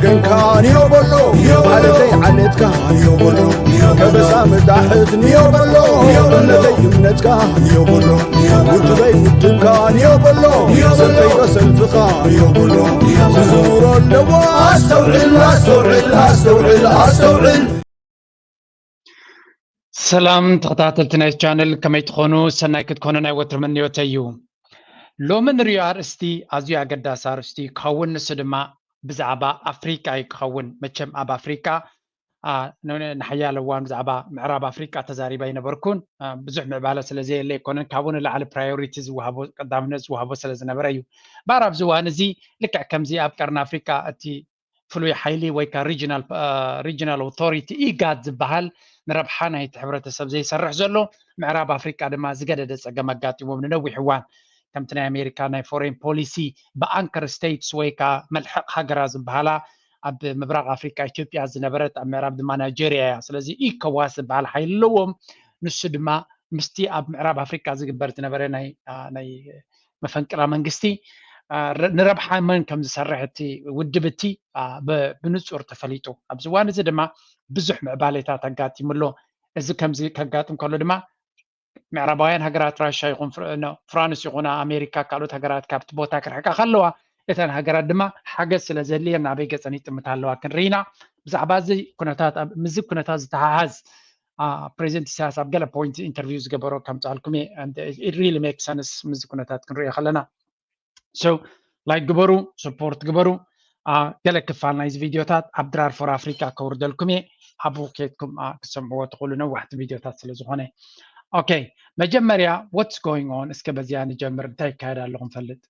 ገንካ ንዮ በሎ፣ ዓሌተይ ዓሌትካ ንዮ በሎ፣ ከበሳ መዳሕት ንዮ በሎ፣ እምነተይ እምነትካ ንዮ በሎ፣ ውድበይ ውድብካ ንዮ በሎ፣ ሰልፈይ ሰልፍኻ ንዮ በሎ፣ ክዝውሮ ኣለዎ። ኣስተውዕል ኣስተውዕል ኣስተውዕል ኣስተውዕል። ሰላም ተኸታተልቲ ናይ ቻነል፣ ከመይ ትኾኑ? ሰናይ ክትኮኑ ናይ ወትሪ ምንዮተይ እዩ። ሎሚ ንሪኦ ኣርእስቲ ኣዝዩ ኣገዳሲ ኣርእስቲ እዩ ክኸውን፣ ንሱ ድማ ብዛዕባ ኣፍሪቃ እዩ ክኸውን። መቸም ኣብ ኣፍሪቃ ንሓያለ እዋን ብዛዕባ ምዕራብ ኣፍሪቃ ተዛሪበ ኣይነበርኩን። ብዙሕ ምዕባለ ስለ ዘየለ ኣይኮነን፣ ካብኡ ንላዕሊ ፕራዮሪቲ ዝወሃቦ፣ ቀዳምነት ዝወሃቦ ስለ ዝነበረ እዩ። እምበኣር ኣብዚ እዋን እዚ ልክዕ ከምዚ ኣብ ቀርኒ ኣፍሪቃ እቲ ፍሉይ ሓይሊ ወይ ከዓ ሪጅናል ኦቶሪቲ ኢጋድ ዝበሃል ንረብሓ ናይቲ ሕብረተሰብ ዘይሰርሕ ዘሎ፣ ምዕራብ ኣፍሪቃ ድማ ዝገደደ ፀገም ኣጋጢሞም ንነዊሕ እዋን። ከምቲ ናይ ኣሜሪካ ናይ ፎሬን ፖሊሲ ብኣንከር ስቴትስ ወይ ከዓ መልሕቕ ሃገራት ዝበሃላ ኣብ ምብራቕ ኣፍሪቃ ኢትዮጵያ ዝነበረት፣ ኣብ ምዕራብ ድማ ናይጀርያ እያ። ስለዚ ኢኮዋስ ዝበሃል ሓይሊ ኣለዎም። ንሱ ድማ ምስቲ ኣብ ምዕራብ ኣፍሪቃ ዝግበር ዝነበረ ናይ መፈንቅላ መንግስቲ ንረብሓ መን ከም ዝሰርሕ እቲ ውድብ እቲ ብንፁር ተፈሊጡ። ኣብዚ እዋን እዚ ድማ ብዙሕ ምዕባሌታት ኣጋጢሙ ኣሎ። እዚ ከምዚ ከጋጥም ከሎ ድማ ምዕራባውያን ሃገራት፣ ራሻ ይኹን ፍራንስ ይኹን ኣሜሪካ፣ ካልኦት ሃገራት ካብቲ ቦታ ክርሕቃ ከለዋ፣ እተን ሃገራት ድማ ሓገዝ ስለ ዘድልየን ናበይ ገፀን ይጥምታ ኣለዋ ክንርኢ ኢና። ብዛዕባ እዚ ኩነታት፣ ምስዚ ኩነታት ዝተሓሓዝ ፕሬዚደንት ኢሳያስ ኣብ ገለ ፖይንት ኢንተርቪው ዝገበሮ ከምፅኣልኩም እየ። ሪሊ ሜክ ሰንስ፣ ምስዚ ኩነታት ክንሪኦ ከለና። ሶ ላይክ ግበሩ፣ ስፖርት ግበሩ። ገለ ክፋል ናይዚ ቪድዮታት ኣብ ድራር ፎር ኣፍሪካ ከውርደልኩም እየ። ኣብኡ ኬድኩም ክትሰምዕዎ ትኽእሉ፣ ነዋሕቲ ቪድዮታት ስለ ዝኾነ። ኦኬ፣ መጀመርያ ዋትስ ጎይንግ ኦን፣ እስከ በዚኣ ንጀምር። እንታይ ይካየድ ኣሎ ክንፈልጥ።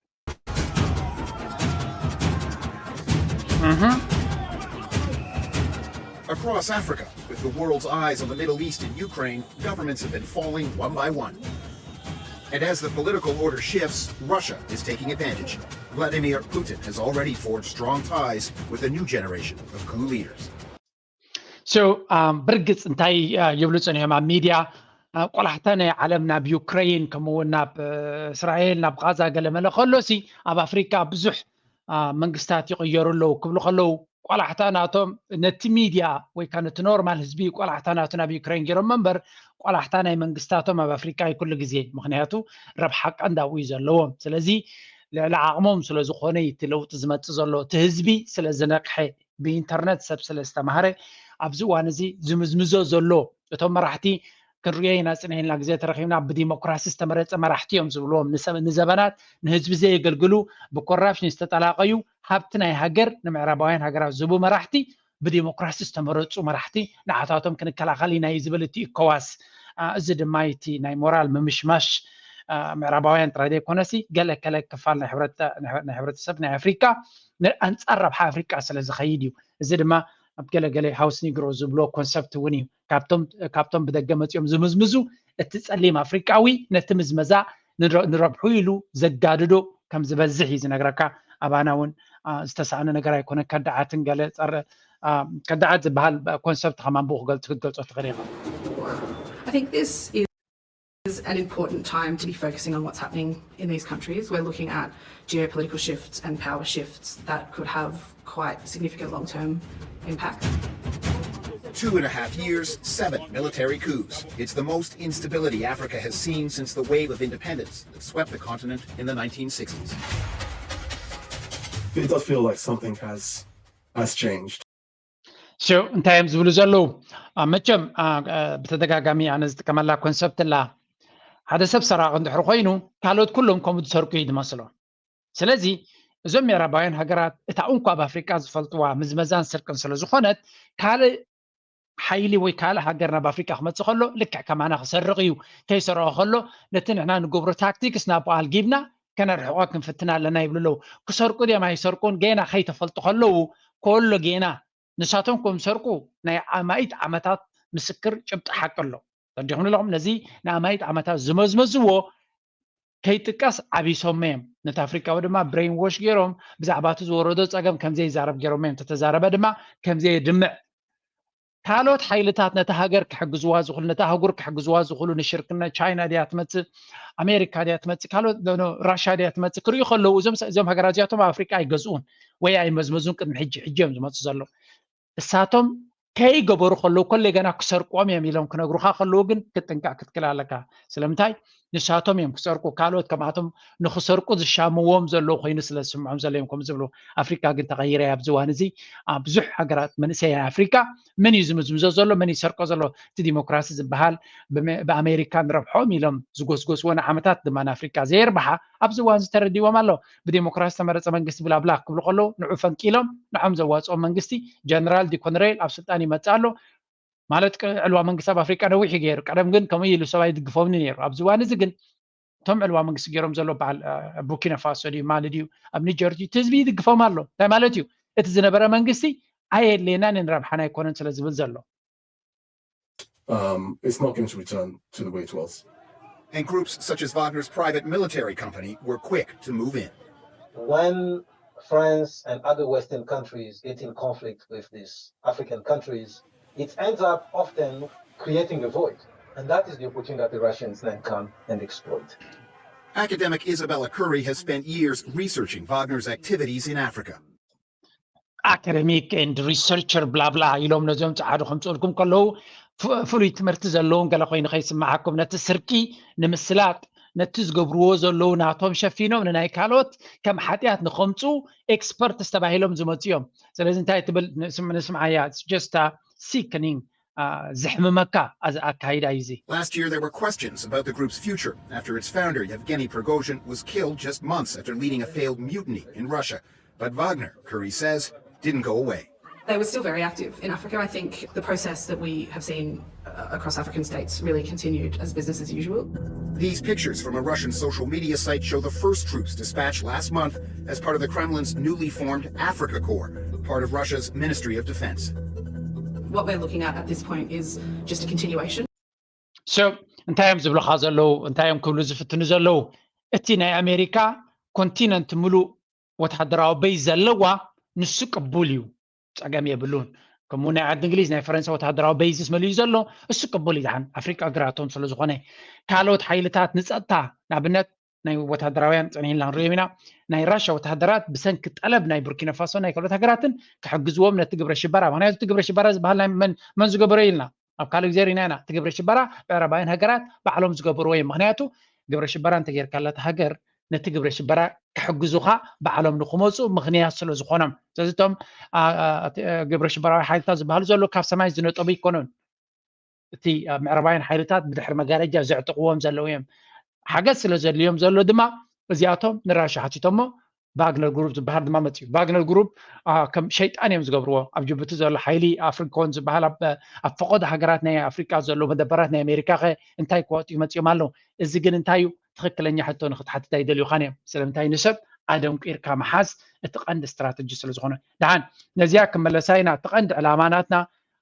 Across Africa, with the world's eyes on the Middle East and Ukraine, governments have been falling one by one. And as the political order shifts, Russia is taking advantage. Vladimir Putin has already forged strong ties with a new generation of coup leaders. So ብርግፅ እንታይ ይብሉ ፀኒሖም ኣብ ሚድያ? ቆላሕታ ናይ ዓለም ናብ ዩክሬን፣ ከምኡውን ናብ እስራኤል፣ ናብ ቃዛ ገለመለ ከሎሲ፣ ኣብ ኣፍሪካ ብዙሕ መንግስታት ይቕየሩ ኣለዉ ክብሉ ከለዉ፣ ቆላሕታ ናቶም ነቲ ሚድያ ወይ ከዓ ነቲ ኖርማል ህዝቢ ቆላሕታ ናቱ ናብ ዩክሬን ገይሮም እምበር፣ ቆላሕታ ናይ መንግስታቶም ኣብ ኣፍሪቃ እዩ ኩሉ ግዜ። ምክንያቱ ረብሓ ቀንዲ ኣብኡ እዩ ዘለዎም። ስለዚ ልዕሊ ዓቕሞም ስለ ዝኾነ እቲ ለውጢ ዝመፅእ ዘሎ፣ እቲ ህዝቢ ስለ ዝነቅሐ፣ ብኢንተርነት ሰብ ስለ ዝተማህረ፣ ኣብዚ እዋን እዚ ዝምዝምዞ ዘሎ፣ እቶም መራሕቲ ክንሪኦ ኢና ፅንሕ ኢልና ግዜ ተረኺብና፣ ብዲሞክራሲ ዝተመረፀ መራሕቲ እዮም ዝብልዎም፣ ንዘበናት ንህዝቢ ዘየገልግሉ፣ ብኮራፕሽን ዝተጠላቀዩ፣ ሃብቲ ናይ ሃገር ንምዕራባውያን ሃገራት ዝህቡ መራሕቲ፣ ብዲሞክራሲ ዝተመረፁ መራሕቲ ንዓታቶም ክንከላኸል ኢና እዩ ዝብል እቲ ኢኮዋስ። እዚ ድማ እቲ ናይ ሞራል ምምሽማሽ ምዕራባውያን ጥራይ ዘይኮነሲ፣ ገለ ከለ ክፋል ናይ ሕብረተሰብ ናይ ኣፍሪካ ኣንፃር ረብሓ ኣፍሪካ ስለ ዝኸይድ እዩ። እዚ ድማ ኣብ ገለገለ ሃውስ ኒግሮ ዝብሎ ኮንሰፕት እውን እዩ። ካብቶም ብደገ መፂኦም ዝምዝምዙ፣ እቲ ፀሊም ኣፍሪቃዊ ነቲ ምዝመዛ ንረብሑ ኢሉ ዘጋድዶ ከም ዝበዝሕ እዩ ዝነግረካ። ኣባና እውን ዝተሰኣነ ነገር ኣይኮነ። ከዳዓትን ገለ ጸረ ከዳዓት ዝበሃል ኮንሰፕት ከማን ብኡ ክትገልጾ ትኽእል ኢኻ። Is an important time to be focusing on what's happening in these countries. We're looking at geopolitical shifts and power shifts that could have quite significant long term impact. Two and a half years, seven military coups. It's the most instability Africa has seen since the wave of independence that swept the continent in the nineteen sixties. It does feel like something has has changed. So እንታይ እዮም ዝብሉ ዘለዉ? መቸም ብተደጋጋሚ ኣነ ዝጥቀመላ ኮንሰፕት ኣላ። ሓደ ሰብ ሰራቂ እንድሕር ኮይኑ፣ ካልኦት ኩሎም ከምኡ ዝሰርቁ እዩ ዝመስሎ። ስለዚ እዞም ምዕራባውያን ሃገራት እታ እንኳ ኣብ ኣፍሪቃ ዝፈልጥዋ ምዝመዛን ስርቅን ስለ ዝኾነት፣ ካልእ ሓይሊ ወይ ካልእ ሃገር ናብ ኣፍሪቃ ክመፅእ ከሎ ልክዕ ከማና ክሰርቕ እዩ። ከይሰርቆ ከሎ ነቲ ንሕና ንገብሮ ታክቲክስ ናብኡ ኣልጊብና ከነርሕቆ ክንፍትን ኣለና ይብሉ ኣለዉ። ክሰርቁ ድዮም ኣይሰርቁን ገና ከይተፈልጡ ከለዉ፣ ከሎ ገና ንሳቶም ከም ዝሰርቁ ናይ ኣማኢት ዓመታት ምስክር ጭብጢ ሓቂ ኣሎ። ተረዲኹም ኣለኹም? ነዚ ንኣማኢት ዓመታት ዝመዝመዝዎ ከይጥቀስ ዓቢሶሞ እዮም። ነቲ ኣፍሪቃዊ ድማ ብሬን ዎሽ ገይሮም ብዛዕባ እቲ ዝወረዶ ጸገም ከምዘይዛረብ ገይሮሞ እዮም። ተተዛረበ ድማ ከምዘየድምዕ ካልኦት ሓይልታት ነታ ሃገር ክሕግዝዋ ዝኽእሉ፣ ነታ ኣህጉር ክሕግዝዋ ዝኽእሉ፣ ንሽርክነት ቻይና ድያ ትመጽእ፣ ኣሜሪካ ድያ ትመጽእ፣ ካልኦት ዶ-፣ ዶ-፣ ራሻ ድያ ትመጽእ ክርእዩ ከለዉ፣ እዞም ሰ-፣ እዞም ሃገራት እዚኣቶም ኣብ ኣፍሪቃ ኣይገዝኡን ወይ ኣይመዝመዙን። ቅድሚ ሕጂ፣ ሕጂ እዮም ዝመጹ ዘለዉ። እሳቶም ከይገበሩ ከለዉ፣ ኮለይ ገና ክሰርቅዎም እዮም ኢሎም ክነግሩኻ ከለዉ ግን ክትጥንቀቕ ክትክእል ኣለካ። ስለምንታይ? ንሳቶም እዮም ክሰርቁ፣ ካልኦት ከምኣቶም ንኽሰርቁ ዝሻምዎም ዘለዉ ኮይኑ ስለ ዝስምዖም ዘሎ እዮም ከምኡ ዝብሉ። ኣፍሪቃ ግን ተቐይራ እያ። ኣብዚ እዋን እዚ ኣብ ብዙሕ ሃገራት መንእሰይ ኣፍሪቃ መን እዩ ዝምዝምዞ ዘሎ፣ መን እዩ ዝሰርቆ ዘሎ? እቲ ዲሞክራሲ ዝበሃል ብመ-፣ ብኣሜሪካ ንረብሖም ኢሎም ዝጎስጎስዎ ንዓመታት ድማ ንኣፍሪቃ ዘየርብሓ ኣብዚ እዋን እዚ ተረዲዎም ኣሎ። ብዲሞክራሲ ዝተመረጸ መንግስቲ ብላብላ ክብሉ ከለዉ ንዑ ፈንቂሎም ንዖም ዘዋጽኦም መንግስቲ ጀነራል ዲ ኮንሬል ኣብ ስልጣን ይመጽእ ኣሎ። ማለት ቅ-፣ ዕልዋ መንግስቲ ኣብ ኣፍሪቃ ነዊሕ እዩ ገይሩ። ቀደም ግን ከምኡ ኢሉ ሰብ ኣይድግፎምን ነይሩ። ኣብዚ እዋን እዚ ግን እቶም ዕልዋ መንግስቲ ገይሮም ዘሎ በዓል፣ እ፣ ቡርኪና ፋሶ ድዩ ማሊ ድዩ ኣብ ኒጀር ድዩ እቲ ህዝቢ ይድግፎም ኣሎ። እንታይ ማለት እዩ? እቲ ዝነበረ መንግስቲ ኣየድልየናን ንረብሓና ኣይኮነን ስለ ዝብል ዘሎ። Um, it's not going to return to the way it was. And groups such as Wagner's private military company were quick to move in. When France and other Western countries get in conflict with these African countries, it ends up often creating a void. And that is the opportunity that the Russians then come and exploit. Academic Isabella Curry has spent years researching Wagner's activities in Africa. Academic and researcher ብላብላ ኢሎም ነዞም ጸዓዱ ከምጽኡልኩም ከለዉ ፍ-፣ ፍሉይ ትምህርቲ ዘለዎም ገለ ኮይኑ ከይስምዓኩም፣ ነቲ ስርቂ ንምስላጥ፣ ነቲ ዝገብርዎ ዘለዉ ናቶም ሸፊኖም ንናይ ካልኦት ከም ሓጢኣት ንኸምጽኡ ኤክስፐርትስ ተባሂሎም ዝመጹ እዮም። ስለዚ እንታይ ትብል ንስም-፣ ንስምዓያ? It's just a sickening፣ አ፣ ዘሕምመካ ኣዚ ኣካይዳ እዩ እዚ። Last year, there were questions about the group's future after its founder, Yevgeny Prigozhin, was killed just months after leading a failed mutiny in Russia. But Wagner, Curry says, didn't go away. They were still very active in Africa. I think the process that we have seen, uh, across African states really continued as business as usual. These pictures from a Russian social media site show the first troops dispatched last month as part of the Kremlin's newly formed Africa Corps, part of Russia's Ministry of Defense. What we're looking at at this point is just a continuation. So እንታይ እዮም ዝብሉኻ ዘለዉ? እንታይ እዮም ክብሉ ዝፍትኑ ዘለዉ? እቲ ናይ ኣሜሪካ ኮንቲነንት ምሉእ ወታደራዊ በይዝ ዘለዋ ንሱ ቅቡል እዩ፣ ጸገም የብሉን። ከምኡ ናይ ዓዲ እንግሊዝ፣ ናይ ፈረንሳ ወታደራዊ በይዝስ መሊኡ ዘሎ እሱ ቅቡል እዩ። ደሓን ኣፍሪቃ ግራቶም ስለ ዝኾነ ካልኦት ሓይልታት ንጸጥታ፣ ንኣብነት ናይ ወታደራውያን ጸኒሕና ንሪኦም ኢና። ናይ ራሻ ወታደራት ብሰንኪ ጠለብ ናይ ቡርኪና ፋሶ ናይ ካልኦት ሃገራትን ክሕግዝዎም ነቲ ግብረ ሽበራ፣ ምክንያቱ እቲ ግብረ ሽበራ ዝበሃል ናይ መን፣ መን ዝገበሮ ኢልና ኣብ ካልእ ግዜ ርኢና ኢና። እቲ ግብረ ሽበራ ምዕራባውያን ሃገራት ባዕሎም ዝገበርዎ እዮም። ምክንያቱ ግብረ ሽበራ እንተጌርካላ እታ ሃገር ነቲ ግብረ ሽበራ ክሕግዙኻ ባዕሎም ንክመፁ ምክንያት ስለ ዝኾኖም። ስለዚ እቶም፣ አ፣ አ፣ እቲ፣ አ፣ ግብረ ሽበራዊ ሓይልታት ዝበሃሉ ዘሎ ካብ ሰማይ ዝነጠቡ ኣይኮኑን። እቲ፣ አ፣ ምዕራባውያን ሓይልታት ብድሕሪ መጋረጃ ዘዕጥቕዎም ዘለዉ እዮም። ሓገዝ ስለ ዘድልዮም ዘሎ ድማ እዚኣቶም ንራሻ ሓቲቶሞ ቫግነር ግሩፕ ዝበሃል ድማ መፅዩ። ቫግነር ግሩፕ፣ አ፣ ከም ሸይጣን እዮም ዝገብርዎ። ኣብ ጅቡቲ ዘሎ ሓይሊ ኣፍሪኮን ዝበሃል ኣብ፣ ኣብ ፈቐዶ ሃገራት ናይ ኣፍሪቃ ዘሎ መደበራት ናይ ኣሜሪካ ኸ እንታይ ክወጡ መፅዮም ኣለዉ? እዚ ግን እንታይ እዩ? ትኽክለኛ ሕቶ ንክትሓትት ኣይደልዩኻን እዮም። ስለምንታይ? ንሰብ ኣደንቂርካ ምሓዝ እቲ ቀንዲ ስትራተጂ ስለ ዝኾነ። ደሓን ነዚኣ ክመለሳ ኢና። እቲ ቀንዲ ዕላማ ናትና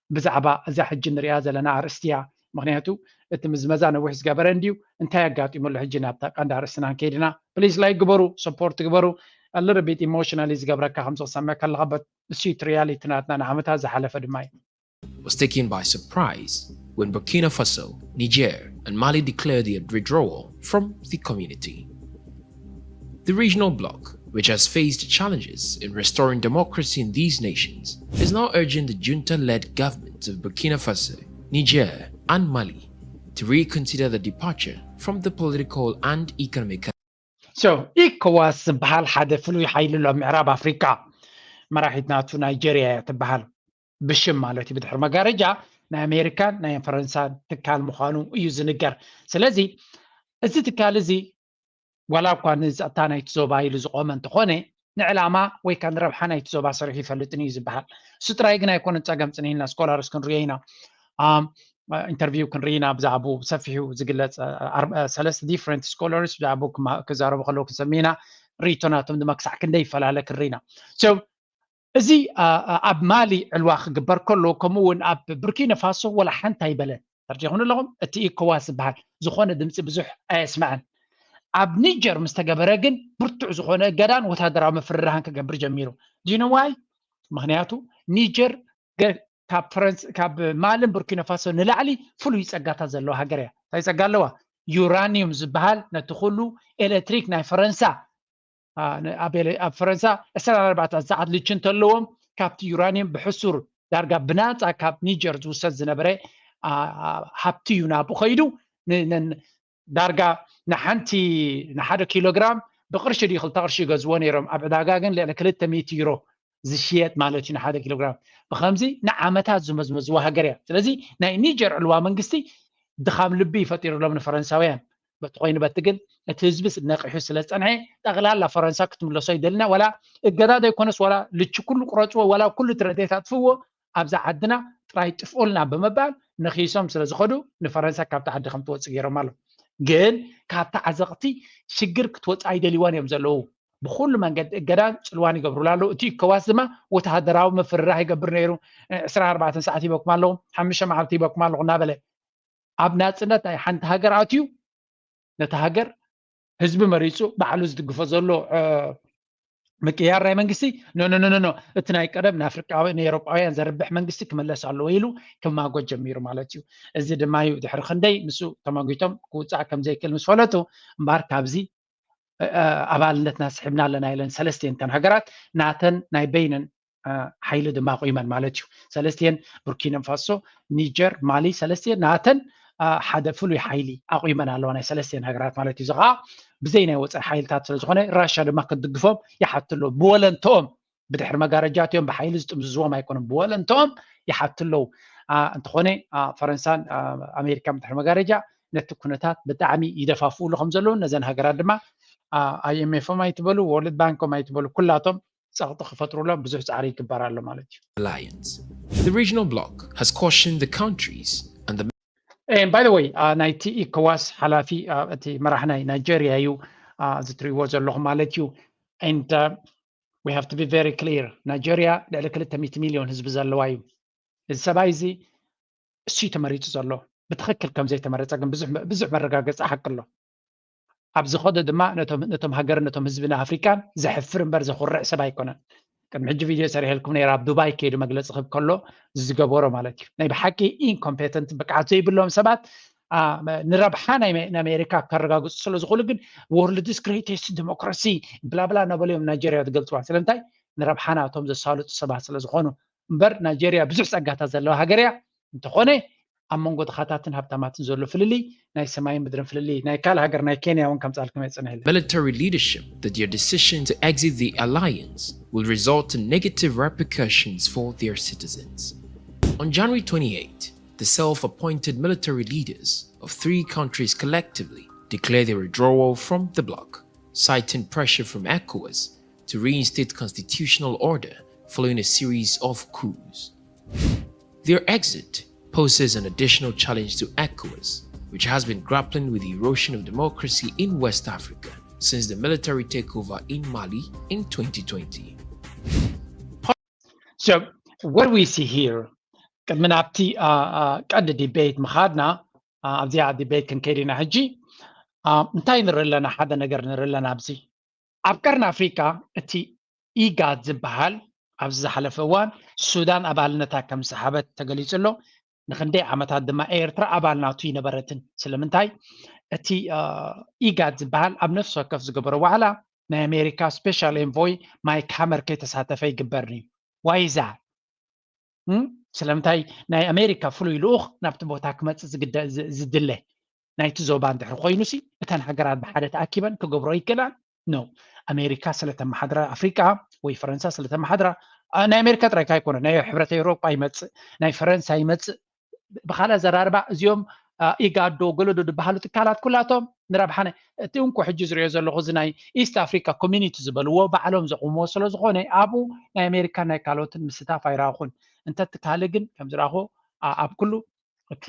ብዛዕባ እዛ ሕጂ ንሪኣ ዘለና ኣርእስቲ እያ። ምክንያቱ እቲ ምዝመዛ ነዊሕ ዝገበረ እንድዩ። እንታይ ኣጋጢሙ ኣሎ ሕጂ? ናብታ ቀንዲ ኣርእስትና ንከይድ ኢና። ፕሊዝ ላይክ ግበሩ፣ ሰፖርት ግበሩ። A little bit ኢሞሽናሊ ዝገብረካ ከም ዝሰምዕ ከለኻ፣ but እሱ እቲ ሪያሊቲ ናትና ንዓመታት ዝሓለፈ ድማ እዩ። Was taken by surprise when Burkina Faso, Niger, and Mali declared their withdrawal from the community. The regional bloc, which has faced challenges in restoring democracy in these nations, is now urging the junta-led governments of Burkina Faso, Niger, and Mali to reconsider the departure from the political and economic So ኢኮዋስ ዝበሃል ሓደ ፍሉይ ሓይሊ ኣሎ ኣብ ምዕራብ ኣፍሪቃ። መራሒት ናቱ ናይጀርያ እያ ትበሃል። ብሽም ማለት እዩ። ብድሕሪ መጋረጃ ናይ ኣሜሪካን ናይ ፈረንሳን ትካል ምዃኑ እዩ ዝንገር። ስለዚ እዚ ትካል እዚ ዋላ እኳ ንፀጥታ ናይቲ ዞባ ኢሉ ዝቆመ እንተኾነ ንዕላማ ወይ ከዓ ንረብሓ ናይቲ ዞባ ሰሪሑ ይፈልጥን እዩ ዝበሃል። እሱ ጥራይ ግን ኣይኮነን ፀገም። ፅን ኢልና ስኮላርስ ክንሪኦ ኢና። ኣም፣ ኢንተርቪው ክንርኢ ኢና። ብዛዕባኡ ብሰፊሑ ዝግለፅ፣ አ፣ ኣር-፣ አ፣ ሰለስተ ዲፍረንት ስኮላርስ ብዛዕባኡ ክማ-፣ ክዛረቡ ከለዉ ክንሰምዕ ኢና። ርእይቶናቶም ድማ ክሳዕ ክንደይ ይፈላለ ክንርኢ ኢና። So እዚ፣ አ፣ አ፣ ኣብ ማሊ ዕልዋ ክግበር ከሎ ከምኡ እውን ኣብ ቡርኪና ፋሶ ወላ ሓንቲ ኣይበለን። ተረዲኹም ኣለኹም? እቲ ኢኮዋስ ዝበሃል ዝኾነ ድምፂ ብዙሕ ኣየስምዐን። ኣብ ኒጀር ምስ ተገበረ ግን ብርቱዕ ዝኾነ እገዳን ወታደራዊ ምፍርራህን ክገብር ጀሚሩ። Do you know why? ምክንያቱ ኒጀር ገ-፣ ካብ ማልን ቡርኪና ፋሶ ንላዕሊ ፍሉይ ጸጋታት ዘለዋ ሃገር እያ። እንታይ ጸጋ ኣለዋ? ዩራኒዩም ዝበሃል ነቲ ኩሉ ኤሌክትሪክ ናይ ፈረንሳ ኣብ ፈረንሳ ዕስራን ኣርባዕተን ሰዓት ልቺ እንተለዎም ካብቲ ዩራኒየም ብሕሱር ዳርጋ ብናፃ ካብ ኒጀር ዝውሰድ ዝነበረ ሃብቲ እዩ ናብኡ ከይዱ። ዳርጋ ንሓንቲ ንሓደ ኪሎግራም ብቅርሺ ድዩ ክልተ ቅርሺ ይገዝዎ ነይሮም። ኣብ ዕዳጋ ግን ልዕሊ ክልተ ሚእቲ ዩሮ ዝሽየጥ ማለት እዩ ንሓደ ኪሎግራም። ብከምዚ ንዓመታት ዝመዝመዝዋ ሃገር እያ። ስለዚ ናይ ኒጀር ዕልዋ መንግስቲ ድኻም ልቢ ይፈጢሩሎም ንፈረንሳውያን። በቲ ኮይኑ በቲ ግን እቲ ህዝቢ ነቂሑ ስለ ዝፀንሐ ጠቕላላ ፈረንሳ ክትምለሶ ይደልና። ዋላ እገዳ ዘይኮነስ ዋላ ልቺ ኩሉ ቁረፅዎ፣ ዋላ ኩሉ እቲ ረድኤት ኣጥፍዎ፣ ኣብዛ ዓድና ጥራይ ጥፍኡልና ብምባል ነኺሶም ስለ ዝኸዱ ንፈረንሳ ካብቲ ዓዲ ከም ትወፅእ ገይሮም ኣሎ። ግን ካብቲ ዓዘቕቲ ሽግር ክትወፅእ ኣይደልይዋን እዮም ዘለዉ። ብኩሉ መንገዲ እገዳን ፅልዋን ይገብሩላ ኣለዉ። እቲ ኢኮዋስ ድማ ወተሃደራዊ ምፍርራህ ይገብር ነይሩ። ዕስራን ኣርባዕተን ሰዓት ሂበኩም ኣለኹ፣ ሓሙሽተ መዓልቲ ሂበኩም ኣለኹ እናበለ ኣብ ናፅነት ናይ ሓንቲ ሃገር ኣትዩ ነቲ ሃገር ህዝቢ መሪፁ ባዕሉ ዝድግፎ ዘሎ ምቅያር ናይ መንግስቲ ኖ ኖ ኖ እቲ ናይ ቀደም ንኣፍሪቃውያን ንኤሮጳውያን ዘርብሕ መንግስቲ ክምለስ ኣለዎ ኢሉ ክማጎት ጀሚሩ ማለት እዩ። እዚ ድማ እዩ ድሕሪ ክንደይ ንሱ ተማጒቶም ክውፃእ ከም ዘይክእል ምስ ፈለጡ እምበኣር ካብዚ ኣባልነትና ስሒብና ኣለና ኢለን ሰለስቲኤን እተን ሃገራት ናተን ናይ በይነን ሓይሊ ድማ ኣቑመን ማለት እዩ። ሰለስቲኤን ቡርኪና ፋሶ፣ ኒጀር፣ ማሊ ሰለስቲኤን ናተን ሓደ ፍሉይ ሓይሊ ኣቑመን ኣለዋ ናይ ሰለስቲኤን ሃገራት ማለት እዩ። እዚ ከዓ ብዘይ ናይ ወፃኢ ሓይልታት ስለ ዝኾነ ራሻ ድማ ክትድግፎም ይሓቱ ኣለዉ። ብወለንተኦም ብድሕሪ መጋረጃ እቲኦም ብሓይሊ ዝጥምዝዝዎም ኣይኮኑን፣ ብወለንተኦም ይሓቱ ኣለዉ። እንተኾነ ፈረንሳን ኣሜሪካን ብድሕሪ መጋረጃ ነቲ ኩነታት ብጣዕሚ ይደፋፍኡሉ ከም ዘለዉ ነዘን ሃገራት ድማ ኣይኤምኤፎም ኣይትበሉ ወርልድ ባንኮም ኣይትበሉ ኩላቶም ፀቕጢ ክፈጥሩሎም ብዙሕ ፃዕሪ ይግበር ኣሎ ማለት እዩ። Alliance. The regional bloc has cautioned the countries and the And by the way ናይቲ ኢኮዋስ ሓላፊ እቲ መራሕ ናይ ናይጀርያ እዩ እዚ ትሪእዎ ዘለኹም ማለት እዩ። And we have to be very clear ናይጀርያ ልዕሊ ክልተ ሚእቲ ሚልዮን ህዝቢ ዘለዋ እዩ። እዚ ሰብኣይ እዚ እሱ ተመሪፁ ዘሎ ብትኽክል ከም ዘይተመረፀ ግን ብዙሕ መረጋገፂ ሓቂ ኣሎ። ኣብ ዝኸዶ ድማ ነቶም ሃገርን ነቶም ህዝቢ ናይ ኣፍሪቃን ዘሕፍር እምበር ዘኹርዕ ሰብ ኣይኮነን። ቅድሚ ሕጂ ቪድዮ ሰሪሐልኩም ነይረ ኣብ ዱባይ ከይዱ መግለፂ ክህብ ከሎ ዝገበሮ ማለት እዩ። ናይ ብሓቂ ኢንኮምፔተንት ብቅዓት ዘይብሎም ሰባት ንረብሓ ናይ ኣሜሪካ ከረጋግፁ ስለ ዝኽእሉ ግን world's greatest democracy ብላብላ እናበሉ እዮም ናይጀርያ ዝገልፅዋ። ስለምንታይ? ንረብሓ ናቶም ዘሳልጡ ሰባት ስለ ዝኾኑ እምበር ናይጀርያ ብዙሕ ፀጋታት ዘለዋ ሃገር እያ። እንተኾነ ኣብ መንጎ ድኻታትን ሃብታማትን ዘሎ ፍልልይ ናይ ሰማይን ምድርን ፍልልይ ናይ ካልእ ሃገር ናይ ኬንያ እውን ከምፅኣልኩም የፅንሕለ። Military leadership that their decision to exit the alliance will result in negative repercussions for their citizens. On January twenty-eighth, the self-appointed military leaders of three countries collectively declared their withdrawal from the bloc, citing pressure from ECOWAS to reinstate constitutional order following a series of coups. Their exit poses an additional challenge to ECOWAS, which has been grappling with the erosion of democracy in West Africa since the military takeover in Mali in twenty twenty. So what we see here ቅድሚ ናብቲ ቀንዲ ዲቤት ምኻድና ኣብዚኣ ዲቤት ክንከይድ ኢና ሕጂ እንታይ ንርኢ ኣለና ሓደ ነገር ንርኢ ኣለና ኣብዚ ኣብ ቀርኒ ኣፍሪካ እቲ ኢጋድ ዝበሃል ኣብዚ ዝሓለፈ እዋን ሱዳን ኣባልነታ ከም ዝሰሓበት ተገሊፁ ኣሎ። ንክንደይ ዓመታት ድማ ኤርትራ ኣባል ናቱ ይነበረትን ስለምንታይ እቲ ኢጋድ ዝበሃል ኣብ ነፍሲ ወከፍ ዝገበሮ ዋዕላ ናይ ኣሜሪካ ስፔሻል ኤንቮይ ማይክ ሃመር ከይተሳተፈ ይግበር እዩ ዋይዛ ስለምንታይ ናይ ኣሜሪካ ፍሉይ ልኡኽ ናብቲ ቦታ ክመፅእ ዝድለ ናይቲ ዞባ እንድሕር ኮይኑሲ እተን ሃገራት ብሓደ ተኣኪበን ክገብሮ ይክእላን ነው ኣሜሪካ ስለተመሓድራ ኣፍሪቃ ወይ ፈረንሳ ስለተመሓድራ ናይ ኣሜሪካ ጥራይ ካይኮነ ናይ ሕብረት ኤውሮጳ ይመፅእ ናይ ፈረንሳ ይመፅእ ብካልእ ኣዘራርባ እዚኦም ኢጋዶ ገለዶ ዝበሃሉ ትካላት ኩላቶም ንረብሓ እቲ እንኮ ሕጂ ዝሪኦ ዘለኹ እዚ ናይ ኢስት ኣፍሪካ ኮሚኒቲ ዝበልዎ ባዕሎም ዘቑምዎ ስለ ዝኾነ ኣብኡ ናይ ኣሜሪካን ናይ ካልኦትን ምስታፍ ኣይረኣኹን እንተ ትካሊ ግን ከም ዝረኣኹ ኣብ ኩሉ እቲ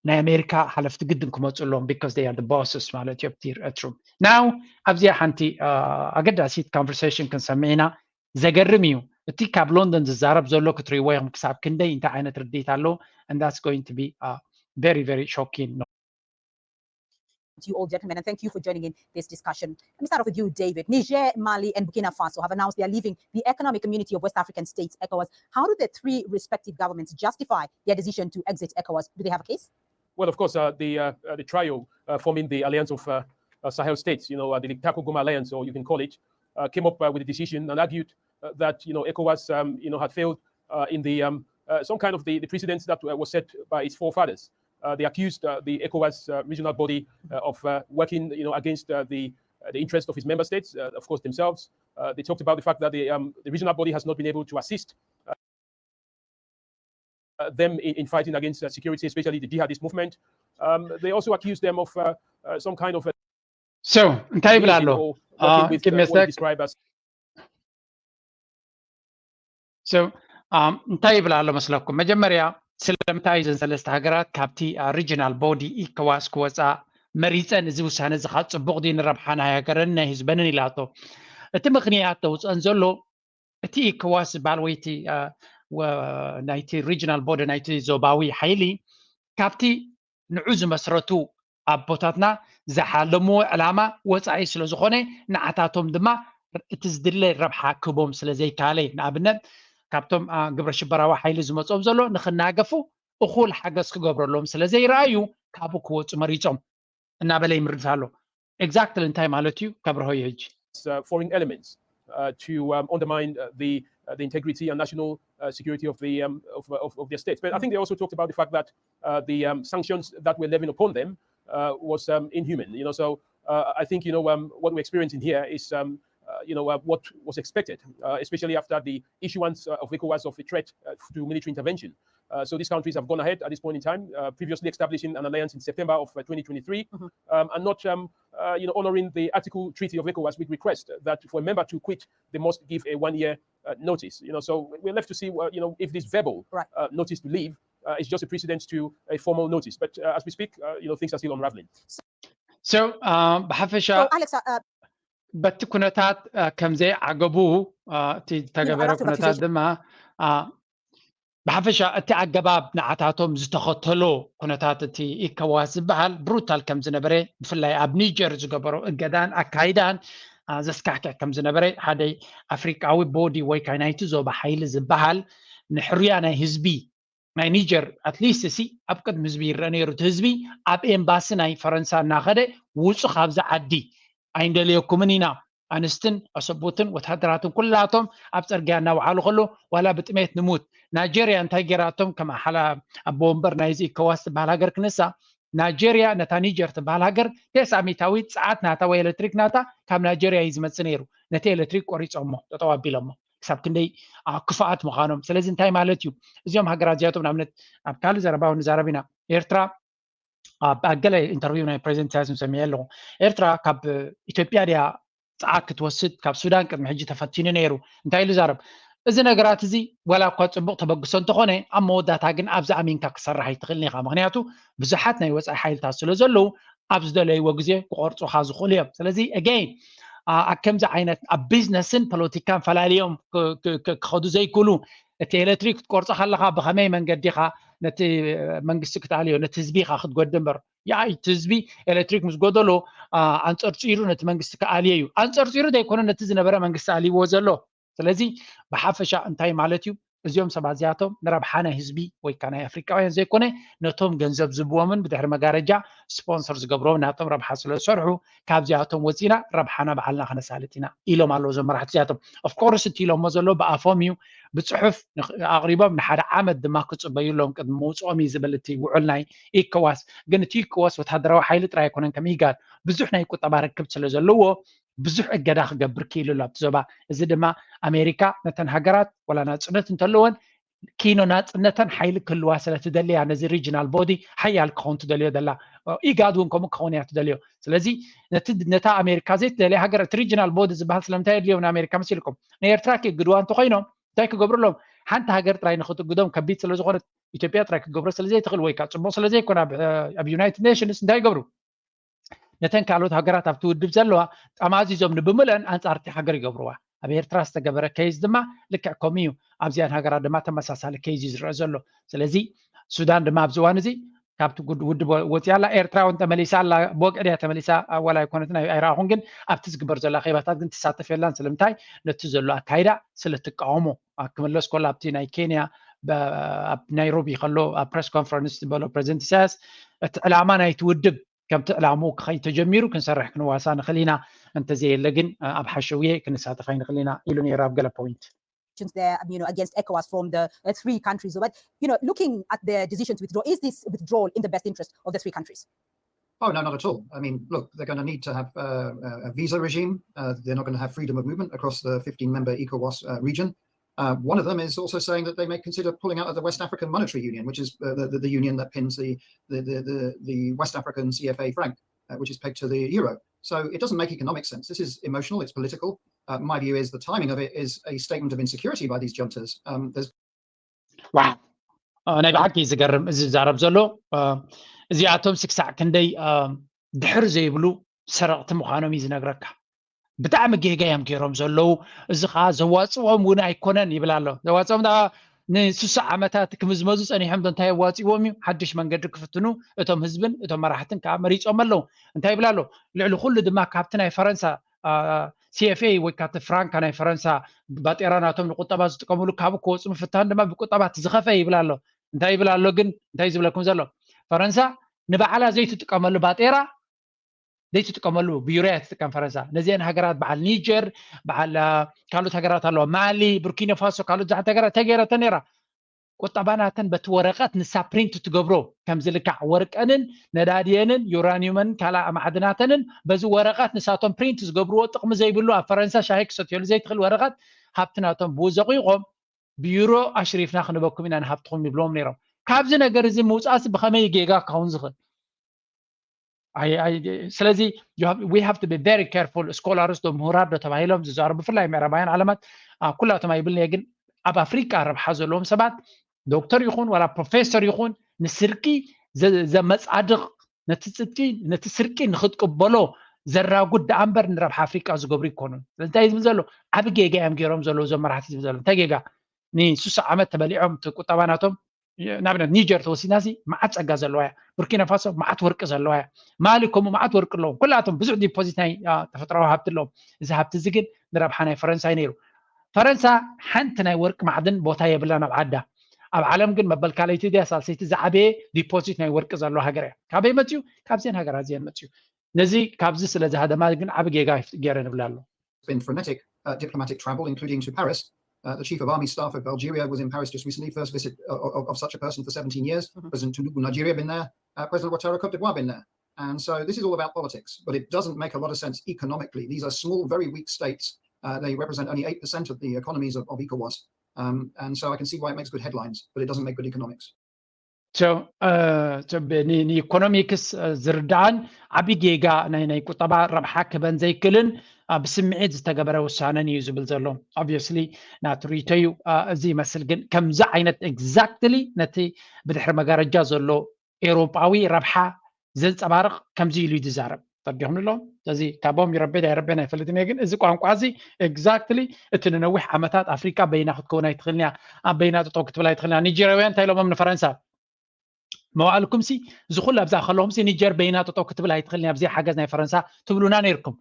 ናይ ኣሜሪካ ሓለፍቲ ግድን ክመፁ ኣለዎም because they are the bosses ማለት እዩ ኣብቲ ኤርትሩም now ኣብዚኣ ሓንቲ ኣገዳሲት conversation ክንሰምዕ ኢና ዘገርም እዩ እቲ ካብ ሎንደን ዝዛረብ ዘሎ ክትርእይዎ ኢኹም ክሳብ ክንደይ እንታይ ዓይነት ርድኢት ኣለዎ and that's going to be very very shocking to you all, gentlemen, and thank you for joining in this discussion. Let me start off with you, David. Niger, Mali, and Burkina Faso have announced they are leaving the Economic Community of West African States, ECOWAS. How do the three respective governments justify their decision to exit ECOWAS? Do they have a case? Well, of course, uh, the uh, uh, the trio uh, forming the Alliance of uh, uh, Sahel States, you know, uh, the Litako Guma Alliance, or you can call it, uh, came up uh, with a decision and argued uh, that, you know, ECOWAS, um, you know, had failed uh, in the um, uh, some kind of the, the precedents that uh, was set by its forefathers. Uh, they accused uh, the ECOWAS uh, regional body uh, of uh, working, you know, against uh, the uh, the interest of its member states, uh, of course, themselves. Uh, they talked about the fact that the, um, the regional body has not been able to assist uh, uh, them in, in fighting against uh, security, especially the jihadist movement. Um, they also accused them of uh, uh, some kind of uh, So እንታይ ይብል ኣሎ? or working with uh, what they describe as So እንታይ ይብል ኣሎ መስለኩም? መጀመርያ ስለምንታይ እዘን ሰለስተ ሃገራት ካብቲ regional body ECOWAS ክወፃ መሪፀን፣ እዚ ውሳነ እዚ ከዓ ፅቡቕ ድዩ ንረብሓ ናይ ሃገረን ናይ ህዝበንን ኢላቶ። እቲ ምኽንያት ተውፀን ዘሎ እቲ ECOWAS ዝበሃል ወይ እቲ ናይቲ regional body ናይቲ ዞባዊ ሓይሊ ካብቲ ንዑ ዝመስረቱ ኣቦታትና ዝሓለምዎ ዕላማ ወፃኢ ስለ ዝኾነ ንዓታቶም ድማ እቲ ዝድለ ረብሓ ክቦም ስለ ዘይካለ፣ ንኣብነት ካብቶም ግብረ ሽበራዊ ሓይሊ ዝመፅኦም ዘሎ ንክናገፉ እኹል ሓገዝ ክገብረሎም ስለ ዘይረኣዩ ካብኡ ክወፁ መሪፆም እናበለ ይምርድት ኣሎ። Exactly እንታይ ማለት እዩ ከብርሆ እዩ ሕጂ uh, foreign elements uh, to um, undermine uh, the uh, the integrity and national uh, security of the um, of, of, of their states. But I think they also talked about the fact that uh, the um, sanctions that were levied upon them uh, was um, inhuman. You know, so uh, I think you know um, what we're experiencing here is um, uh, you know uh, what was expected, uh, especially after the issuance uh, of ECOWAS of a threat uh, to military intervention. Uh, so these countries have gone ahead at this point in time, uh, previously establishing an alliance in September of uh, twenty twenty-three, um, and not um, uh, you know, honoring the Article Treaty of ECOWAS, which requests that for a member to quit, they must give a one-year uh, notice. You know, so we're left to see, uh, you know, if this verbal Right. uh, notice to leave uh, is just a precedent to a formal notice. But uh, as we speak, uh, you know, things are still unraveling. So uh, ብሓፈሻ So, Alex, uh, uh, በቲ ኩነታት uh, ከም ዘይዓገቡ uh፣ እቲ ዝተገበረ I'll ask you about ኩነታት situation. ድማ uh፣ ብሓፈሻ እቲ ኣገባብ ንዓታቶም ዝተኸተሎ ኩነታት እቲ ECOWAS ዝበሃል ብሩታል ከም ዝነበረ፣ ብፍላይ ኣብ ኒጀር ዝገበሮ እገዳን ኣካይዳን uh፣ ዘስካሕክሕ ከም ዝነበረ፣ ሓደ ኣፍሪቃዊ ቦዲ ወይ ከዓ ናይቲ ዞባ ሓይሊ ዝበሃል ንሕሩያ ናይ ህዝቢ ናይ ኒጀር ኣትሊስት ሲ ኣብ ቅድሚ ህዝቢ ይረአ ነይሩ። እቲ ህዝቢ ኣብ ኤምባሲ ናይ ፈረንሳ እናኸደ ውፁ ካብዚ ዓዲ ኣይንደልየኩምን ኢና፣ ኣንስትን ኣሰቦትን ወታደራትን ኩላቶም ኣብ ፅርግያ እናውዓሉ ከሎ ዋላ ብጥሜት ንሙት። ናይጀርያ እንታይ ገይራቶም? ከም ሓላ ኣቦ ወንበር ናይዚ ECOWAS ዝበሃል ሃገር ክንሳ ናይጀርያ ነታ ኒጀር ትበሃል ሃገር ተስዓ ሚታዊት ፀዓት ናታ ወይ ኤሌክትሪክ ናታ ካብ ናይጀርያ እዩ ዝመፅእ ነይሩ። ነቲ ኤሌክትሪክ ቆሪፆሞ ጠጠው ኣቢሎሞ። ክሳብ ክንደይ uh, ክፉኣት ምዃኖም። ስለዚ እንታይ ማለት እዩ? እዚኦም ሃገራት እዚኣቶም ንኣብነት ኣብ ካልእ ዘረባ እውን ንዛረብ ኢና። ኤርትራ ኣብ ገለ ኢንተርቪው ናይ ፕሬዚደንት ኢሳያስ ሰሚዐ ኣለኹ። ኤርትራ ካብ ኢትዮጵያ ድያ ፀዓት ክትወስድ ካብ ሱዳን ቅድሚ ሕጂ ተፈቲኑ ነይሩ። እንታይ ኢሉ ዛረብ? እዚ ነገራት እዚ ዋላ እኳ ፅቡቕ ተበግሶ እንተኾነ ኣብ መወዳእታ ግን ኣብዚ ኣሚንካ ክሰርሕ ኣይትኽእልን ኢኻ። ምክንያቱ ብዙሓት ናይ ወፃኢ ሓይልታት ስለ ዘለዉ ኣብ ዝደለይዎ ግዜ ክቆርፁኻ ዝኽእሉ እዮም። ስለዚ again ኣብ ከምዚ ዓይነት ኣብ ቢዝነስን ፖለቲካን ፈላልዮም ክኸዱ ዘይክእሉ፣ እቲ ኤሌክትሪክ ክትቆርፆ ከለኻ ብኸመይ መንገዲ ኢኻ ነቲ መንግስቲ ክትኣልዮ፣ ነቲ ህዝቢ ኢኻ ክትጎድእ እምበር። ያኢ እቲ ህዝቢ ኤሌክትሪክ ምስ ጎደሎ ኣንፀርፂሩ ነቲ መንግስቲ ክኣልዮ እዩ። ኣንፀርፂሩ ዘይኮነ ነቲ ዝነበረ መንግስቲ ኣልይዎ ዘሎ። ስለዚ ብሓፈሻ እንታይ ማለት እዩ? እዚኦም ሰባት እዚኣቶም ንረብሓ ናይ ህዝቢ ወይ ከዓ ናይ ኣፍሪቃውያን ዘይኮነ ነቶም ገንዘብ ዝብዎምን ብድሕሪ መጋረጃ ስፖንሰር ዝገብርዎም ናቶም ረብሓ ስለ ዝሰርሑ ካብዚኣቶም ወፂና ረብሓና ባዕልና ክነሳልጥ ኢና ኢሎም ኣለዉ እዞም መራሕቲ እዚኣቶም። ኦፍኮርስ እቲ ኢሎሞ ዘሎ ብኣፎም እዩ፣ ብፅሑፍ ኣቕሪቦም ንሓደ ዓመት ድማ ክፅበዩ ኣለዎም ቅድሚ ምውፅኦም እዩ ዝብል እቲ ውዕል ናይ ኢኮዋስ። ግን እቲ ኢኮዋስ ወታደራዊ ሓይሊ ጥራይ ኣይኮነን ከም ኢጋድ ብዙሕ ናይ ቁጠባ ርክብ ስለ ዘለዎ ብዙሕ እገዳ ክገብር ክኢሉ ኣሎ ኣብቲ ዞባ። እዚ ድማ ኣሜሪካ ነተን ሃገራት ዋላ ናፅነት እንተለወን ኪኖ ናፅነተን ሓይሊ ክህልዋ ስለ ትደሊ እያ ነዚ ሪጅናል ቦዲ ሓያል ክኸውን ትደልዮ ዘላ። ኢጋድ እውን ከምኡ ክኸውን እያ ትደልዮ። ስለዚ ነቲ ነታ ኣሜሪካ ዘይትደልያ ሃገር እቲ ሪጅናል ቦዲ ዝበሃል ስለምንታይ የድልዮም ንኣሜሪካ መሲልኩም? ንኤርትራ ክእግድዋ እንተኮይኖም እንታይ ክገብሩ ኣለዎም? ሓንቲ ሃገር ጥራይ ንክትእግዶም ከቢድ ስለ ዝኾነ ኢትዮጵያ ጥራይ ክትገብሮ ስለ ዘይትኽእል ወይ ከዓ ፅቡቕ ስለ ዘይኮነ ኣብ ዩናይትድ ኔሽንስ እንታይ ይገብሩ? ነተን ካልኦት ሃገራት ኣብቲ ውድብ ዘለዋ ጠማዚዞም ንብምልአን ኣንፃርቲ ሃገር ይገብርዋ። ኣብ ኤርትራ ዝተገበረ ኬዝ ድማ ልክዕ ከምኡ እዩ። ኣብዚኣን ሃገራት ድማ ተመሳሳሊ ኬዝ እዩ ዝረአ ዘሎ። ስለዚ ሱዳን ድማ ኣብዚ እዋን እዚ ካብቲ ውድብ ወፅያ ኣላ። ኤርትራ እውን ተመሊሳ ኣላ። ብወግዒ ድያ ተመሊሳ? ዋላ ኣይኮነትን፣ ኣይረኣኹን። ግን ኣብቲ ዝግበር ዘሎ ኣኼባታት ግን ትሳተፍ የላን። ስለምንታይ? ነቲ ዘሎ ኣካይዳ ስለ ትቃወሞ። ክምለስ ከሎ ኣብቲ ናይ ኬንያ ኣብ ናይሮቢ ከሎ ኣብ ፕረስ ኮንፈረንስ ዝበሎ ፕረዚደንት ኢሳያስ፣ እቲ ዕላማ ናይቲ ውድብ ከምቲ ዕላምኡ ክኸይድ ተጀሚሩ ክንሰርሕ ክንዋሳ ንኽእል ኢና፣ እንተዘየለ ግን ኣብ ሓሸውየ ክንሳተፍ ኣይንኽእል ኢና ኢሉ ነይሩ ኣብ ገለ ፖይንት። There, you know, against ECOWAS from the uh, three countries. But, you know, looking at the decision to withdraw, is this withdrawal in the best interest of the three countries? Oh, no, not at all. I mean, look, they're going to need to have uh, a visa regime. Uh, they're not going to have freedom of movement across the fifteen member ECOWAS uh, region. Uh, one of them is also saying that they may consider pulling out of the West African Monetary Union, which is uh, the, the, the, union that pins the, the, the, the West African C F A franc, uh, which is pegged to the euro. So it doesn't make economic sense. This is emotional, it's political. Uh, my view is the timing of it is a statement of insecurity by these juntas. Um, there's ዋው፣ ናይ ብሓቂ ዝገርም እዚ ዝዛረብ ዘሎ። እዚኣቶም ክሳዕ ክንደይ ድሕር ዘይብሉ ሰረቕቲ ምዃኖም እዩ ዝነግረካ። ብጣዕሚ ጌጋ እዮም ገይሮም ዘለዉ። እዚ ከዓ ዘዋፅዎም እውን ኣይኮነን ይብል ኣሎ። ዘዋፅዎም ንስሳ ዓመታት ክምዝመዙ ፀኒሖም ዶ እንታይ የዋፅዎም እዩ? ሓድሽ መንገዲ ክፍትኑ እቶም ህዝብን እቶም መራሕትን ከዓ መሪፆም ኣለዉ። እንታይ ይብል ኣሎ? ልዕሊ ኩሉ ድማ ካብቲ ናይ ፈረንሳ CFA ወይ ካብቲ ፍራንካ ናይ ፈረንሳ ባጤራ ናቶም ንቁጠባ ዝጥቀምሉ ካብኡ ክወፁ ምፍታን ድማ ብቁጠባ እቲ ዝኸፈ ይብል ኣሎ። እንታይ ይብል ኣሎ ግን? እንታይ ዝብለኩም ዘሎ? ፈረንሳ ንባዕላ ዘይትጥቀመሉ ባጤራ ዘይትጥቀመሉ ቢሮ እያ ትጥቀም ፈረንሳ። ነዚአን ሃገራት በዓል ኒጀር፣ በዓል ካልኦት ሃገራት ኣለዋ፣ ማሊ፣ ቡርኪና ፋሶ፣ ካልኦት ብዙሓት ሃገራት እንታይ ገይረተን ነይራ? ቁጠባ ናተን በቲ ወረቐት ንሳ ፕሪንት ትገብሮ ከም ዝልካዕ ወርቀንን ነዳድየንን ዩራኒየምን ካልኣ ማዕድናተንን በዚ ወረቐት ንሳቶም ፕሪንት ዝገብርዎ ጥቕሚ ዘይብሉ ኣብ ፈረንሳ ሻሂ ክሰትየሉ ዘይትኽእል ወረቐት ሃብቲ ናቶም ብኡ ዘቑይቖም ቢሮ ኣሽሪፍና ክንበኩም ኢና ንሃብትኹም ይብሎም ነይሮም። ካብዚ ነገር እዚ ምውፃእሲ ብኸመይ ጌጋ ክኸውን ዝኽእል? ስለዚ we have to be very careful። ስኮላርስ ዶ ምሁራት ዶ ተባሂሎም ዝዛረቡ ብፍላይ ምዕራባውያን ዓለማት ኩላቶም ኣይብልን እየ፣ ግን ኣብ ኣፍሪቃ ረብሓ ዘለዎም ሰባት ዶክተር ይኹን ዋላ ፕሮፌሰር ይኹን ንስርቂ ዘመፃድቕ ነቲ ስርቂ ንክትቅበሎ ዘራጉድ ደኣ እምበር ንረብሓ ኣፍሪቃ ዝገብሩ ይኮኑን። እንታይ ዝብል ዘሎ ዓብ ጌጋ እዮም ገይሮም ዘለዉ እዞም መራሕቲ ዝብል ዘሎ እንታይ ጌጋ? ንስሳ ዓመት ተበሊዖም እቲ ቁጠባ ናቶም ንኣብነት ኒጀር ተወሲድና ሲ መዓት ፀጋ ዘለዋ እያ። ቡርኪና ፋሶ መዓት ወርቂ ዘለዋ እያ። ማሊ ከምኡ መዓት ወርቂ ኣለዎም። ኩላቶም ብዙሕ ዲፖዚት ናይ ተፈጥራዊ ሃብቲ ኣለዎም። እዚ ሃብቲ እዚ ግን ንረብሓ ናይ ፈረንሳ እዩ ነይሩ። ፈረንሳ ሓንቲ ናይ ወርቂ ማዕድን ቦታ የብላን ኣብ ዓዳ። ኣብ ዓለም ግን መበል ካልኣይቲ ድያ ሳልሰይቲ ዝዓበየ ዲፖዚት ናይ ወርቂ ዘለዎ ሃገር እያ። ካበይ መፅኡ? ካብዘን ሃገራት እዚአን መፅኡ። ነዚ ካብዚ ስለ ዝሃደማ ግን ዓብ ጌጋ ገይረ ንብላ ኣሎ። Been frenetic uh, diplomatic travel, including to Paris. Uh, the chief of army staff of Algeria was in Paris just recently, first visit uh, of, of such a person for seventeen years. Mm-hmm. President Tinubu, Nigeria, been there. Uh, President Ouattara, Cote d'Ivoire, been there. And so this is all about politics, but it doesn't make a lot of sense economically. These are small, very weak states. Uh, they represent only eight percent of the economies of, of ECOWAS. Um, and so I can see why it makes good headlines, but it doesn't make good economics. ንኢኮኖሚክስ ዝርዳእን ዓቢ ጌጋ ናይ ናይ ቁጠባ ረብሓ ክበን ዘይክልን ብስምዒት ዝተገበረ ውሳነን እዩ ዝብል ዘሎ። Obviously ናቱ ርእይቶ እዩ እዚ ይመስል። ግን ከምዚ ዓይነት exactly ነቲ ብድሕሪ መጋረጃ ዘሎ ኤውሮጳዊ ረብሓ ዘንጸባርቕ ከምዚ ኢሉ እዩ ዝዛረብ። ተረዲኹም ኣሎ። ስለዚ ካቦም ይረቤ ዳይረቤን ኣይፈልጥን እየ፣ ግን እዚ ቋንቋ እዚ exactly እቲ ንነዊሕ ዓመታት ኣፍሪቃ በይና ክትከውን ኣይትኽእልን እያ፣ ኣብ በይና ጠጠው ክትብል ኣይትኽእልን እያ። ኒጀርያውያን እንታይ ኢሎሞም ንፈረንሳ? መዋእልኩም ሲ እዚ ኩሉ ኣብዛ ከለኹም ሲ ኒጀር በይና ጠጠው ክትብል ኣይትኽእልን እያ ብዘይ ሓገዝ ናይ ፈረንሳ ትብሉና ነይርኩም።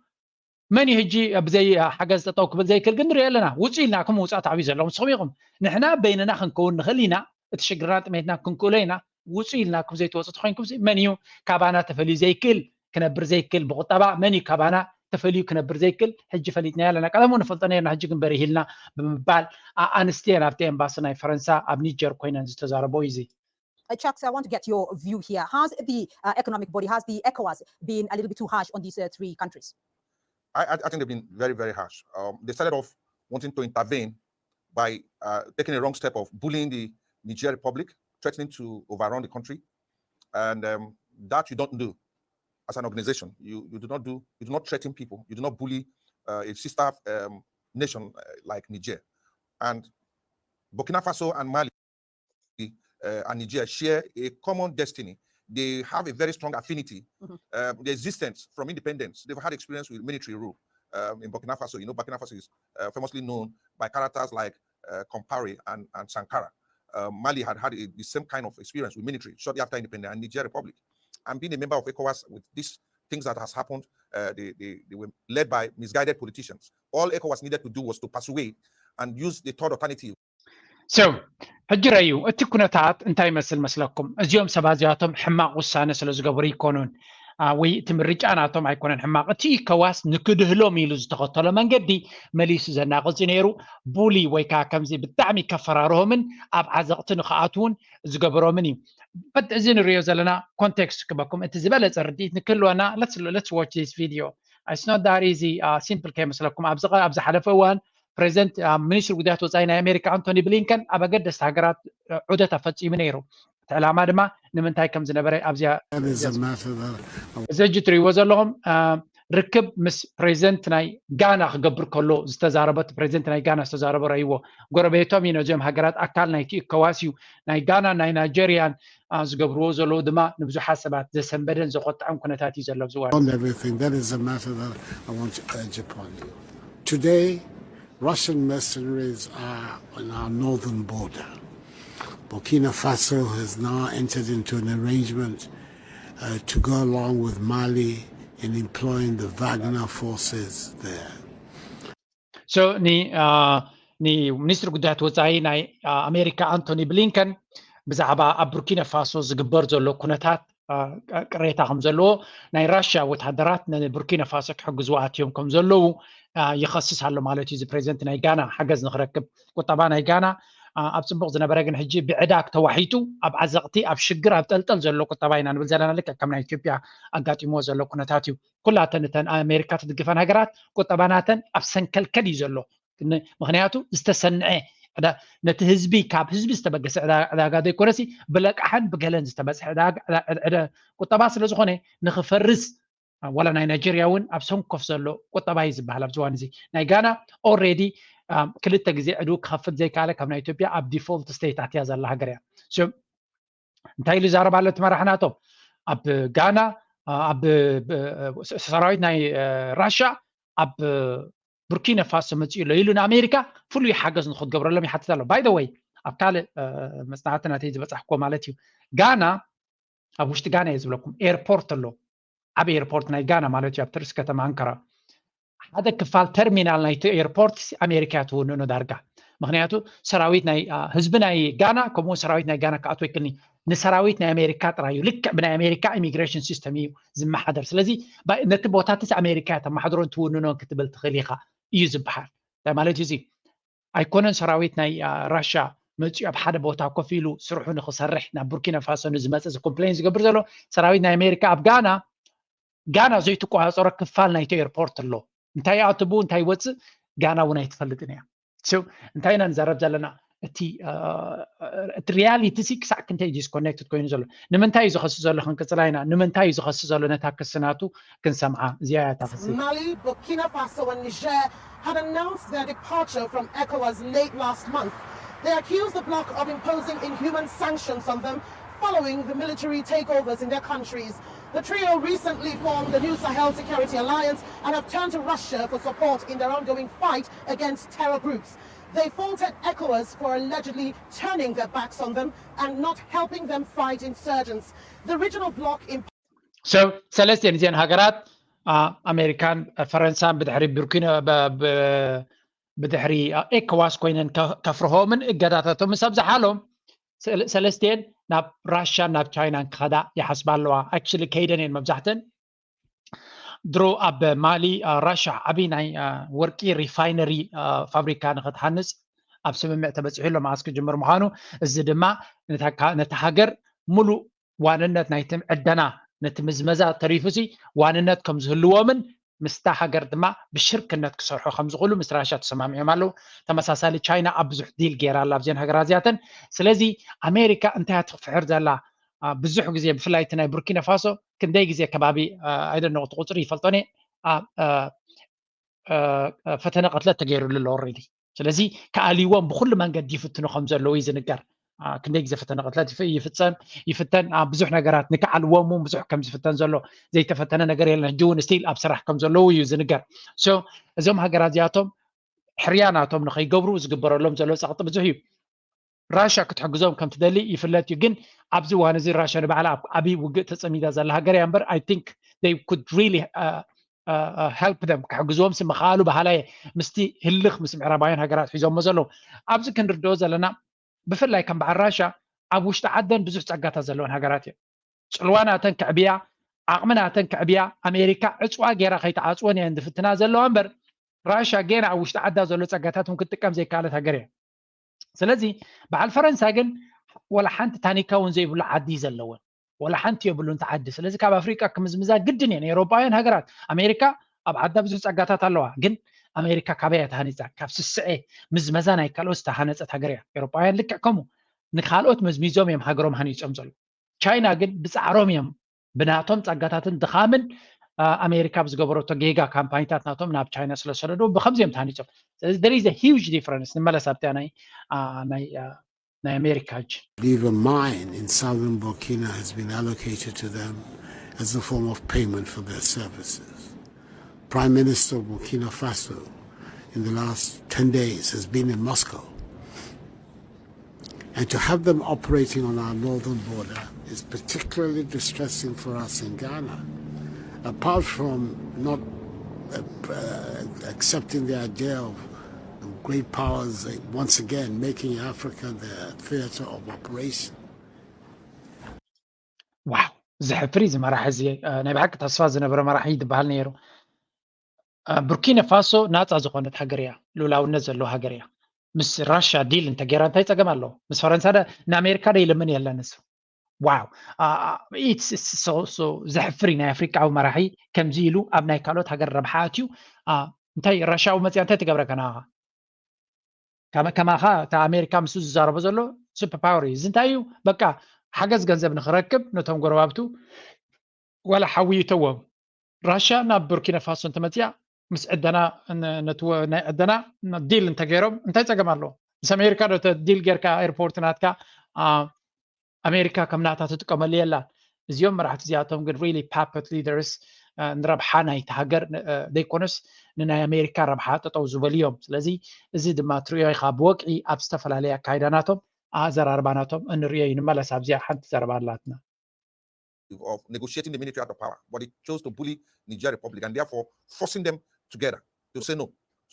መን እዩ ሕጂ ብዘይ ሓገዝ ጠጠው ክብል ዘይክእል? ግን ንሪኦ ኣለና። ውፁ ኢልናኩም ምውፃእ ተዓብዩ ዘለኹም ንስኹም ኢኹም። ንሕና በይንና ክንከውን ንኽእል ኢና፣ እቲ ሽግርና ጥሜትና ክንክእሎ ኢና። ውፁ ኢልናኩም ዘይትወፁ ተኮይንኩም ሲ መን እዩ ካባና ተፈልዩ ዘይክእል ክነብር ዘይክእል ብቁጠባ? መን እዩ ካባና ተፈልዩ ክነብር ዘይክእል? ሕጂ ፈሊጥናዮ ኣለና። ቀደም እውን ንፈልጦ ነርና፣ ሕጂ ግን በሪህ ኢልና ብምባል ኣንስትየን ኣብቲ ኤምባሲ ናይ ፈረንሳ ኣብ ኒጀር ኮይነን ዝተዛረቦ እዩ እዚ። Uh, Chuck, so I want to get your view here. Has the uh, economic body, has the ECOWAS been a little bit too harsh on these uh, three countries? I, I think they've been very, very harsh. Um, they started off wanting to intervene by uh, taking a wrong step of bullying the Niger Republic, threatening to overrun the country. And um, that you don't do as an organization. You, you do not do, you do not threaten people. You do not bully uh, a sister um, nation uh, like Niger. And Burkina Faso and Mali uh, and Niger share a common destiny. They have a very strong affinity. Mm-hmm. Uh, the existence from independence, they've had experience with military rule um, in Burkina Faso. You know, Burkina Faso is uh, famously known by characters like uh, Compaoré and, and Sankara. Uh, Mali had had a, the same kind of experience with military shortly after independence, and Niger Republic. And being a member of ECOWAS with these things that has happened, uh, they, they, they were led by misguided politicians. All ECOWAS needed to do was to persuade and use the third alternative. So ሕጂ ረዩ እቲ ኩነታት እንታይ ይመስል መስለኩም? እዚኦም ሰባት እዚኣቶም ሕማቕ ውሳነ ስለ ዝገበሩ ይኮኑን ወይ እቲ ምርጫ ናቶም ኣይኮነን ሕማቕ። እቲ ECOWAS ንክድህሎም ኢሉ ዝተኸተሎ መንገዲ መሊሱ ዘናቕጽ ነይሩ። ቡሊ ወይ ከዓ ከምዚ ብጣዕሚ ከፈራርሆምን ኣብ ዓዘቕቲ ንክኣትውን ዝገበሮምን እዩ። But እዚ ንሪኦ ዘለና ኮንቴክስት ክበኩም እቲ ዝበለፀ ርድኢት ንክህልወና let's watch this video. It's not that easy, simple ከይመስለኩም። ኣብዚ ዝሓለፈ እዋን ፕሬዚደንት ሚኒስትሪ ጉዳያት ወፃኢ ናይ ኣሜሪካ ኣንቶኒ ብሊንከን ኣብ ኣገደስቲ ሃገራት ዑደት ኣፈፂሙ ነይሩ። እቲ ዕላማ ድማ ንምንታይ ከም ዝነበረ ኣብዚኣ እዚ ሕጂ ትሪእዎ ዘለኹም ርክብ ምስ ፕሬዚደንት ናይ ጋና ክገብር ከሎ ዝተዛረበ ፕሬዚደንት ናይ ጋና ዝተዛረበ ረእይዎ። ጎረቤቶም እዩ ነዚኦም ሃገራት ኣካል ናይቲ ECOWAS እዩ። ናይ ጋና ናይ ናይጀሪያን ዝገብርዎ ዘለዉ ድማ ንብዙሓት ሰባት ዘሰንበደን ዘቆጥዐን ኩነታት እዩ ዘሎ ኣብዚ እዋን። Today, Russian mercenaries are on our northern border. Burkina Faso has now entered into an arrangement uh, to go along with Mali in employing the Wagner forces there. So, ni, uh, ni ministri ጉዳያት ወፃኢ ናይ ኣሜሪካ ኣንቶኒ ብሊንከን ብዛዕባ ኣብ ቡርኪና ፋሶ ዝግበር ዘሎ ኩነታት ቅሬታ ከም ዘለዎ ናይ ራሽያ ወታደራት ንቡርኪና ፋሶ ክሕግዝዋ ኣትዮም ከም ዘለዉ ይኸስስ ኣሎ ማለት እዩ። እዚ ፕሬዚደንት ናይ ጋና ሓገዝ ንክረክብ ቁጠባ ናይ ጋና ኣብ ፅቡቅ ዝነበረ ግን ሕጂ ብዕዳ ተዋሒጡ ኣብ ዓዘቕቲ ኣብ ሽግር ኣብ ጠልጠል ዘሎ ቁጠባ ኢና ንብል ዘለና። ልክዕ ከም ናይ ኢትዮጵያ ኣጋጢምዎ ዘሎ ኩነታት እዩ። ኩላተን እተን ኣሜሪካ ትድግፈን ሃገራት ቁጠባናተን ኣብ ሰንከልከል እዩ ዘሎ። ምክንያቱ ዝተሰንዐ ነቲ ህዝቢ ካብ ህዝቢ ዝተበገሰ ዕዳጋ ዘይኮነሲ ብለቃሕን ብገለን ዝተበፅሐ ቁጠባ ስለዝኮነ ንክፈርስ ዋላ ናይ ናይጀርያ እውን ኣብ ሰንኮፍ ዘሎ ቁጠባ እዩ ዝበሃል ኣብዚ እዋን እዚ። ናይ ጋና already ክልተ ግዜ ዕዱ ክኸፍል ዘይከኣለ ካብ ናይ ኢትዮጵያ ኣብ ዲፎልት ስቴት ኣትያ ዘላ ሃገር እያ። እንታይ ኢሉ ይዛረብ ኣሎ እቲ መራሒ ናቶም? ኣብ ጋና ኣብ ሰራዊት ናይ ራሻ ኣብ ቡርኪና ፋሶ መፅኡ ኣሎ ኢሉ ንኣሜሪካ ፍሉይ ሓገዝ ንክትገብረሎም ይሓትት ኣሎ። By the way ኣብ ካልእ መፅናዕቲ ናተይ ዝበፃሕኩዎ ማለት እዩ። ጋና ኣብ ውሽጢ ጋና እየ ዝብለኩም ኤርፖርት ኣሎ፣ ዓብ ኤርፖርት ናይ ጋና ማለት እዩ። ኣብቲ ርእሲ ከተማ ኣንካራ ሓደ ክፋል ተርሚናል ናይቲ ኤርፖርት ኣሜሪካ እያ ትውንኖ ዳርጋ። ምክንያቱ ሰራዊት ናይ ህዝቢ ናይ ጋና ከምኡ ሰራዊት ናይ ጋና ክኣትዎ ይክልኒ። ንሰራዊት ናይ ኣሜሪካ ጥራይ እዩ። ልክዕ ብናይ ኣሜሪካ ኢሚግሬሽን ሲስተም እዩ ዝመሓደር። ስለዚ ነቲ ቦታትስ ኣሜሪካ እያ ተመሓድሮን ትውንኖን ክትብል ትኽእል ኢኻ እዩ ዝበሃል። እንታይ ማለት እዩ እዚ? ኣይኮነን ሰራዊት ናይ ራሻ መፂኡ ኣብ ሓደ ቦታ ኮፍ ኢሉ ስርሑ ንክሰርሕ ናብ ቡርኪና ፋሶ ንዝመፅእ ዝኮምፕሌን ዝገብር ዘሎ ሰራዊት ናይ ኣሜሪካ ኣብ ጋና ጋና ዘይትቆፃፀሮ ክፋል ናይቲ ኤርፖርት ኣሎ። እንታይ ኣትቡ እንታይ ይወፅእ ጋና እውን ኣይትፈልጥን እያ። እንታይ ኢና ንዛረብ ዘለና? እቲ እቲ ሪያሊቲ ሲ ክሳዕ ክንተይ ዲስኮኔክትድ ኮይኑ ዘሎ ንምንታይ እዩ ዝኸስስ ዘሎ ክንቅፅላ ኢና። ንምንታይ እዩ ዝኸስስ ዘሎ ነታ ክስናቱ ክንሰምዓ እዚኣ እያ እታ ክሲ። Mali, Burkina Faso and Niger had announced their departure from ECOWAS late last month. They accused the bloc of imposing inhuman sanctions on them following the military takeovers in their countries. The trio recently formed the New Sahel Security Alliance and have turned to Russia for support in their ongoing fight against terror groups. They faulted ECOWAS for allegedly turning their backs on them and not helping them fight insurgents. The regional bloc in So ሰለስቲአን እዚአን ሃገራት ኣሜሪካን ፈረንሳን ብድሕሪ ቡርኪና ብድሕሪ ኤኮዋስ ኮይነን ከፍርሆምን እገዳታቶም ምስ ኣብዝሓሎም ሰለስቲአን ናብ ራሻን ናብ ቻይናን ክኸዳ ይሓስባ ኣለዋ። ኣክቹሊ ከይደን እየን መብዛሕተን። ድሮ ኣብ ማሊ ራሻ ዓብዪ ናይ ወርቂ ሪፋይነሪ ፋብሪካ ንክትሃንፅ ኣብ ስምምዕ ተበፂሑ ኣሎ መዓስ ክጅምር ምዃኑ። እዚ ድማ ነታ ሃገር ሙሉእ ዋንነት ናይቲ ዕደና ነቲ ምዝመዛ ተሪፉ ሲ ዋንነት ከም ዝህልዎምን ምስታ ሃገር ድማ ብሽርክነት ክሰርሑ ከም ዝኽእሉ ምስ ራሻ ተሰማሚዖም ኣለዉ። ተመሳሳሊ ቻይና ኣብ ብዙሕ ዲል ገይራ ኣላ ኣብዘን ሃገራት እዚኣተን። ስለዚ ኣሜሪካ እንታይ እያ ትፍሕር ዘላ? ብዙሕ ግዜ ብፍላይ እቲ ናይ ቡርኪና ፋሶ ክንደይ ግዜ ከባቢ ኣይደነቁ እቲ ቁፅሪ ይፈልጦኒ ፈተነ ቅትለት ተገይሩሉ ኣሎ ኦልሬዲ። ስለዚ ክኣልይዎም ብኩሉ መንገዲ ይፍትኑ ከም ዘለዉ እዩ ዝንገር። ክንደይ ግዜ ፈተነ ቅትለት ይፍፀም ይፍተን ብዙሕ ነገራት ንክዓልዎም እውን ብዙሕ ከም ዝፍተን ዘሎ ዘይተፈተነ ነገር የለን። ሕጂ እውን ስቲል ኣብ ስራሕ ከም ዘለዉ እዩ ዝንገር። እዞም ሃገራት እዚኣቶም ሕርያ ናቶም ንከይገብሩ ዝግበረሎም ዘሎ ፀቕጢ ብዙሕ እዩ። ራሻ ክትሕግዞም ከም ትደሊ ይፍለጥ እዩ። ግን ኣብዚ እዋን እዚ ራሻ ንባዕላ ኣብ ዓብዪ ውግእ ተጸሚዳ ዘላ ሃገር እያ እምበር፣ I think they could really help them፣ ክሕግዝዎም ሲ ምኽኣሉ በሃላይ ምስቲ ህልኽ ምስ ምዕራባውያን ሃገራት ሒዞሞ ዘለዉ። ኣብዚ ክንርድኦ ዘለና ብፍላይ ከም በዓል ራሻ ኣብ ውሽጢ ዓደን ብዙሕ ጸጋታት ዘለወን ሃገራት እየን። ጽልዋ ናተን ክዕብያ፣ ዓቕሚ ናተን ክዕብያ ኣሜሪካ ዕጽዋ ገይራ ከይትዓጽወን እየን ዝፍትና ዘለዋ እምበር፣ ራሻ ጌና ኣብ ውሽጢ ዓዳ ዘሎ ጸጋታት እውን ክትጥቀም ዘይከኣለት ሃገር እያ። ስለዚ በዓል ፈረንሳ ግን ወላ ሓንቲ ታኒካ እውን ዘይብሉ ዓዲ እዩ ዘለወን። ወላ ሓንቲ የብሉን እቲ ዓዲ። ስለዚ ካብ ኣፍሪቃ ክምዝምዛ ግድን እየን። ኤውሮጳውያን ሃገራት፣ ኣሜሪካ ኣብ ዓዳ ብዙሕ ጸጋታት ኣለዋ፣ ግን ኣሜሪካ ካበይ እያ ተሃኒጻ? ካብ ስስዐ ምዝመዛ ናይ ካልኦት ዝተሃነጸት ሃገር እያ። ኤውሮጳውያን ልክዕ ከምኡ ንኻልኦት መዝሚዞም እዮም ሃገሮም ሃኒጾም ዘለዉ። ቻይና ግን ብጻዕሮም እዮም፣ ብናቶም ጸጋታትን ድኻምን ኣሜሪካ ብዝገበረቶ ጌጋ ካምፓኒታት ናቶም ናብ ቻይና ስለሰደዱ ብከምዚ እዮም ተሃኒጾም። ስለዚ there is a huge difference። ንመለስ ኣብቲያ ናይ ናይ ኣሜሪካ ሕጂ Leave a mine in southern Burkina has been allocated to them as a form of payment for their services. Prime Minister of Burkina Faso in the last ten days has been in Moscow. And to have them operating on our northern border is particularly distressing for us in Ghana. Apart from not uh, uh, accepting the idea of great powers uh, once again making Africa the theater of operation. ዋው፣ ዘሕፍር እዩ እዚ መራሒ እዚ። ናይ ብሓቂ ተስፋ ዝነበረ መራሒ ዝበሃል ነይሩ። ቡርኪና ፋሶ ናፃ ዝኾነት ሃገር እያ፣ ልኡላውነት ዘለዎ ሃገር እያ። ምስ ራሻ ዲል እንተገይራ እንታይ ፀገም ኣለዎ? ምስ ፈረንሳ ንኣሜሪካ ዶ ይልምን የለን እሱ? ዋው፣ ዘሕፍር እዩ። ናይ ኣፍሪቃዊ መራሒ ከምዚ ኢሉ ኣብ ናይ ካልኦት ሃገር ረብሓ ኣትዩ። እንታይ ራሻዊ መፅያ እንታይ ትገብረካ ናኻ? ከማኻ እታ ኣሜሪካ ምስ ዝዛረቦ ዘሎ ሱፐር ፓወር እዩ። እዚ እንታይ እዩ? በቃ ሓገዝ ገንዘብ ንክረክብ ነቶም ጎረባብቱ ዋላ ሓዊ ይተዎም። ራሻ ናብ ቡርኪና ፋሶ እንተመፅያ ምስ ዕደና ነቲ ናይ ዕደና ዲል እንተገይሮም እንታይ ፀገም ኣለዎ? ምስ ኣሜሪካ ዶ ዲል ጌርካ ኤርፖርት ናትካ ኣሜሪካ ከም ናታ ትጥቀመሉ የላን። እዚኦም መራሕቲ እዚኣቶም ግን really puppet leaders ንረብሓ ናይቲ ሃገር ዘይኮነስ ንናይ ኣሜሪካ ረብሓ ጠጠው ዝበሉ እዮም። ስለዚ እዚ ድማ ትሪኦ ኢኻ ብወግዒ ኣብ ዝተፈላለየ ኣካይዳ ናቶም ኣዘራርባ ናቶም እንሪኦ እዩ። ንመለስ ኣብዚኣ ሓንቲ ዘረባ ኣላትና። of negotiating the military out of power, but they chose to bully Niger Republic and therefore forcing them together to say no.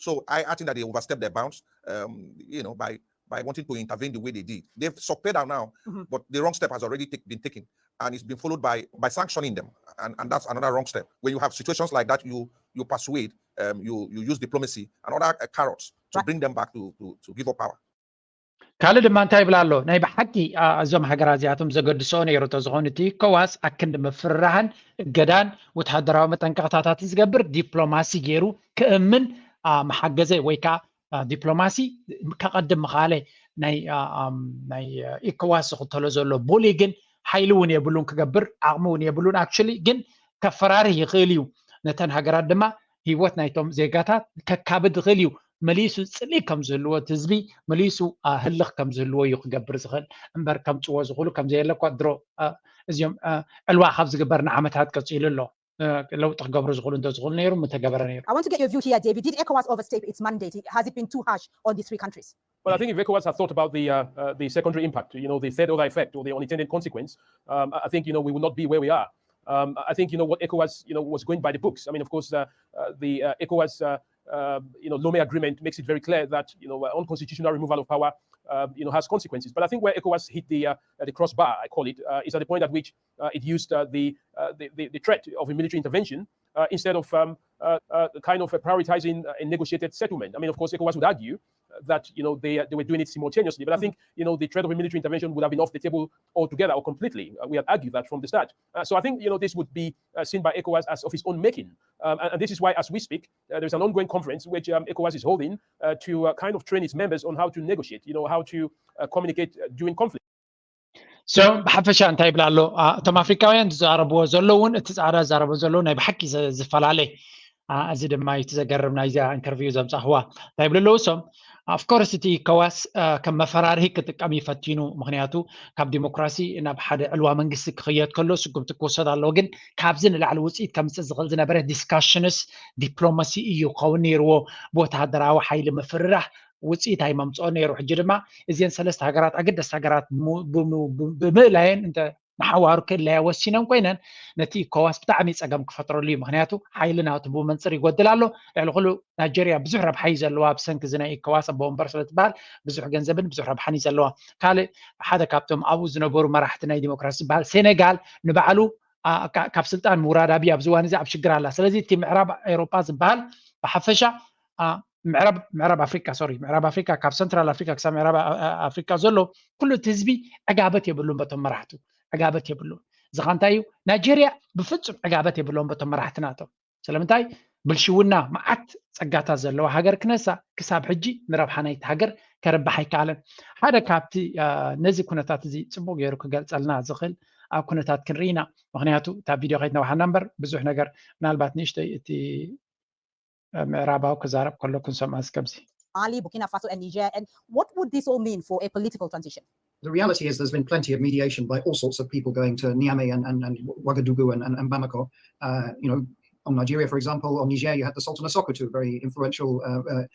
So I, I think that they overstepped their bounds, um, you know, by by wanting to intervene the way they did. They've subpoenaed now, mm-hmm. but the wrong step has already take, been taken, and it's been followed by by sanctioning them, and, and that's another wrong step. When you have situations like that, you you persuade, um, you you use diplomacy and other uh, carrots to right. bring them back to, to to give up power. ካልእ ድማ እንታይ ይብል ኣሎ? ናይ ብሓቂ እዞም ሃገራት እዚኣቶም ዘገድሶ ነይሩ እንተዝኾኑ እቲ ኢኮዋስ ኣክንዲ ምፍርራህን እገዳን ወተሃደራዊ መጠንቀቕታታትን ዝገብር ዲፕሎማሲ ገይሩ ክእምን መሓገዘ ወይ ከዓ ዲፕሎማሲ ከቐድም ምኻለ ናይ ናይ ኢኮዋስ ዝኽተሎ ዘሎ ቦሊ ግን ሓይሊ እውን የብሉን ክገብር ዓቕሚ እውን የብሉን። ኣክቹሊ ግን ከፈራርህ ይኽእል እዩ። ነተን ሃገራት ድማ ህይወት ናይቶም ዜጋታት ከካብድ ይኽእል እዩ። መሊሱ ፅልኢ ከም ዝህልዎ እቲ ህዝቢ መሊሱ ህልኽ ከም ዝህልዎ እዩ ክገብር ዝኽእል እምበር ከምፅዎ ዝኽእሉ ከም ዘየለ እኳ ድሮ እዚኦም ዕልዋ ካብ ዝግበር ንዓመታት ቀፂሉ ኣሎ። ለውጢ ክገብሩ ዝኽእሉ እንተዝኽእሉ ነይሩ ምተገበረ ነይሩ። I want to get your view here, David. Did ECOWAS overstep its mandate? Has it been too harsh on these three countries? Well, I think if ECOWAS had thought about the uh, uh, the secondary impact, you know, the third order effect or the unintended consequence, um, I think you know we would not be where we are. Um, I think you know what ECOWAS you know was going by the books. I mean, of course, uh, uh, the uh, ECOWAS uh, uh, you know Lomé agreement makes it very clear that you know uh, unconstitutional removal of power uh, you know has consequences. But I think where ECOWAS hit the uh, the crossbar, I call it, uh, is at the point at which uh, it used uh, the, uh, the, the the threat of a military intervention uh, instead of um, uh, uh, kind of uh, prioritizing uh, a negotiated settlement. I mean, of course, ECOWAS would argue that you know they they were doing it simultaneously. But I think you know the threat of a military intervention would have been off the table altogether or completely. Uh, we had argued that from the start. Uh, so I think you know this would be uh, seen by ECOWAS as of its own making, um, and, and, this is why, as we speak, uh, there is an ongoing conference which um, ECOWAS is holding uh, to uh, kind of train its members on how to negotiate. You know how to uh, communicate uh, during conflict. So ብሓፈሻ እንታይ ይብል ኣሎ? እቶም ኣፍሪካውያን ዝዛረብዎ ዘለዉ እውን እቲ ፃዕዳ ዝዛረቦ ዘለዉ ናይ ብሓቂ ዝፈላለ። እዚ ድማ እቲ ዘገርም ናይዚኣ ኢንተርቪው ዘምፃእኽዋ እንታይ ይብሉ ኣለዉ? እሶም ኦፍኮርስ እቲ ኢኮዋስ ከም መፈራርሂ ክጥቀም ይፈቲኑ። ምክንያቱ ካብ ዲሞክራሲ ናብ ሓደ ዕልዋ መንግስቲ ክኽየድ ከሎ ስጉምቲ ክወሰድ ኣለዎ። ግን ካብዚ ንላዕሊ ውፅኢት ከምፅእ ዝኽእል ዝነበረ ዲስካሽንስ ዲፕሎማሲ እዩ ክኸውን ነይርዎ። ብወተሃደራዊ ሓይሊ ምፍርራህ ውፅኢት ኣይመምፅኦ ነይሩ። ሕጂ ድማ እዚን ሰለስተ ሃገራት ኣገደስቲ ሃገራት ብምእላየን እንተ ንሓዋሩ ክእለያ ወሲነን ኮይነን ነቲ ኢኮዋስ ብጣዕሚ ፀገም ክፈጥረሉ እዩ። ምክንያቱ ሓይሊ ናቱ ብመንፅር ይጎድል ኣሎ። ልዕሊ ኩሉ ናይጀርያ ብዙሕ ረብሓ እዩ ዘለዋ ብሰንኪ እዚ ናይ ኢኮዋስ ኣቦ ወንበር ስለትበሃል ብዙሕ ገንዘብን ብዙሕ ረብሓን እዩ ዘለዋ። ካልእ ሓደ ካብቶም ኣብኡ ዝነበሩ መራሕቲ ናይ ዲሞክራሲ ዝበሃል ሴኔጋል ንባዕሉ ካብ ስልጣን ምውራድ ኣብዩ ኣብዚ እዋን እዚ ኣብ ሽግር ኣላ። ስለዚ እቲ ምዕራብ ኤውሮጳ ዝበሃል ብሓፈሻ ምዕራብ ምዕራብ ኣፍሪካ ሶሪ ምዕራብ ኣፍሪካ ካብ ሰንትራል ኣፍሪካ ክሳብ ምዕራብ ኣፍሪካ ዘሎ ኩሉ እቲ ህዝቢ ዕጋበት የብሉን በቶም መራሕቱ ዕጋበት የብሉን። እዚ ኸ እንታይ እዩ? ናይጀርያ ብፍጹም ዕጋበት የብሎም በቶም መራሕቲ ናቶም። ስለምንታይ? ብልሽውና መዓት ጸጋታት ዘለዋ ሃገር ክነሳ ክሳብ ሕጂ ንረብሓ ናይቲ ሃገር ከርብሕ ኣይከኣለን። ሓደ ካብቲ ነዚ ኩነታት እዚ ጽቡቕ ገይሩ ክገልጸልና ዝኽእል ኣብ ኩነታት ክንርኢ ኢና። ምክንያቱ እታ ቪድዮ ከይትነውሓና እምበር ብዙሕ ነገር ምናልባት ንእሽተይ እቲ ምዕራባዊ ክዛረብ ከሎ ክንሰምዖ እስከ ኣብዚ። Mali, Burkina Faso, and Niger. And what would this all mean for a political transition? The reality is there's been plenty of mediation by all sorts of people going to Niamey and, and, and Ouagadougou and, and, and Bamako. Uh, you know, on Nigeria, for example, on Niger, you had the Sultan of Sokoto, a very influential uh, uh,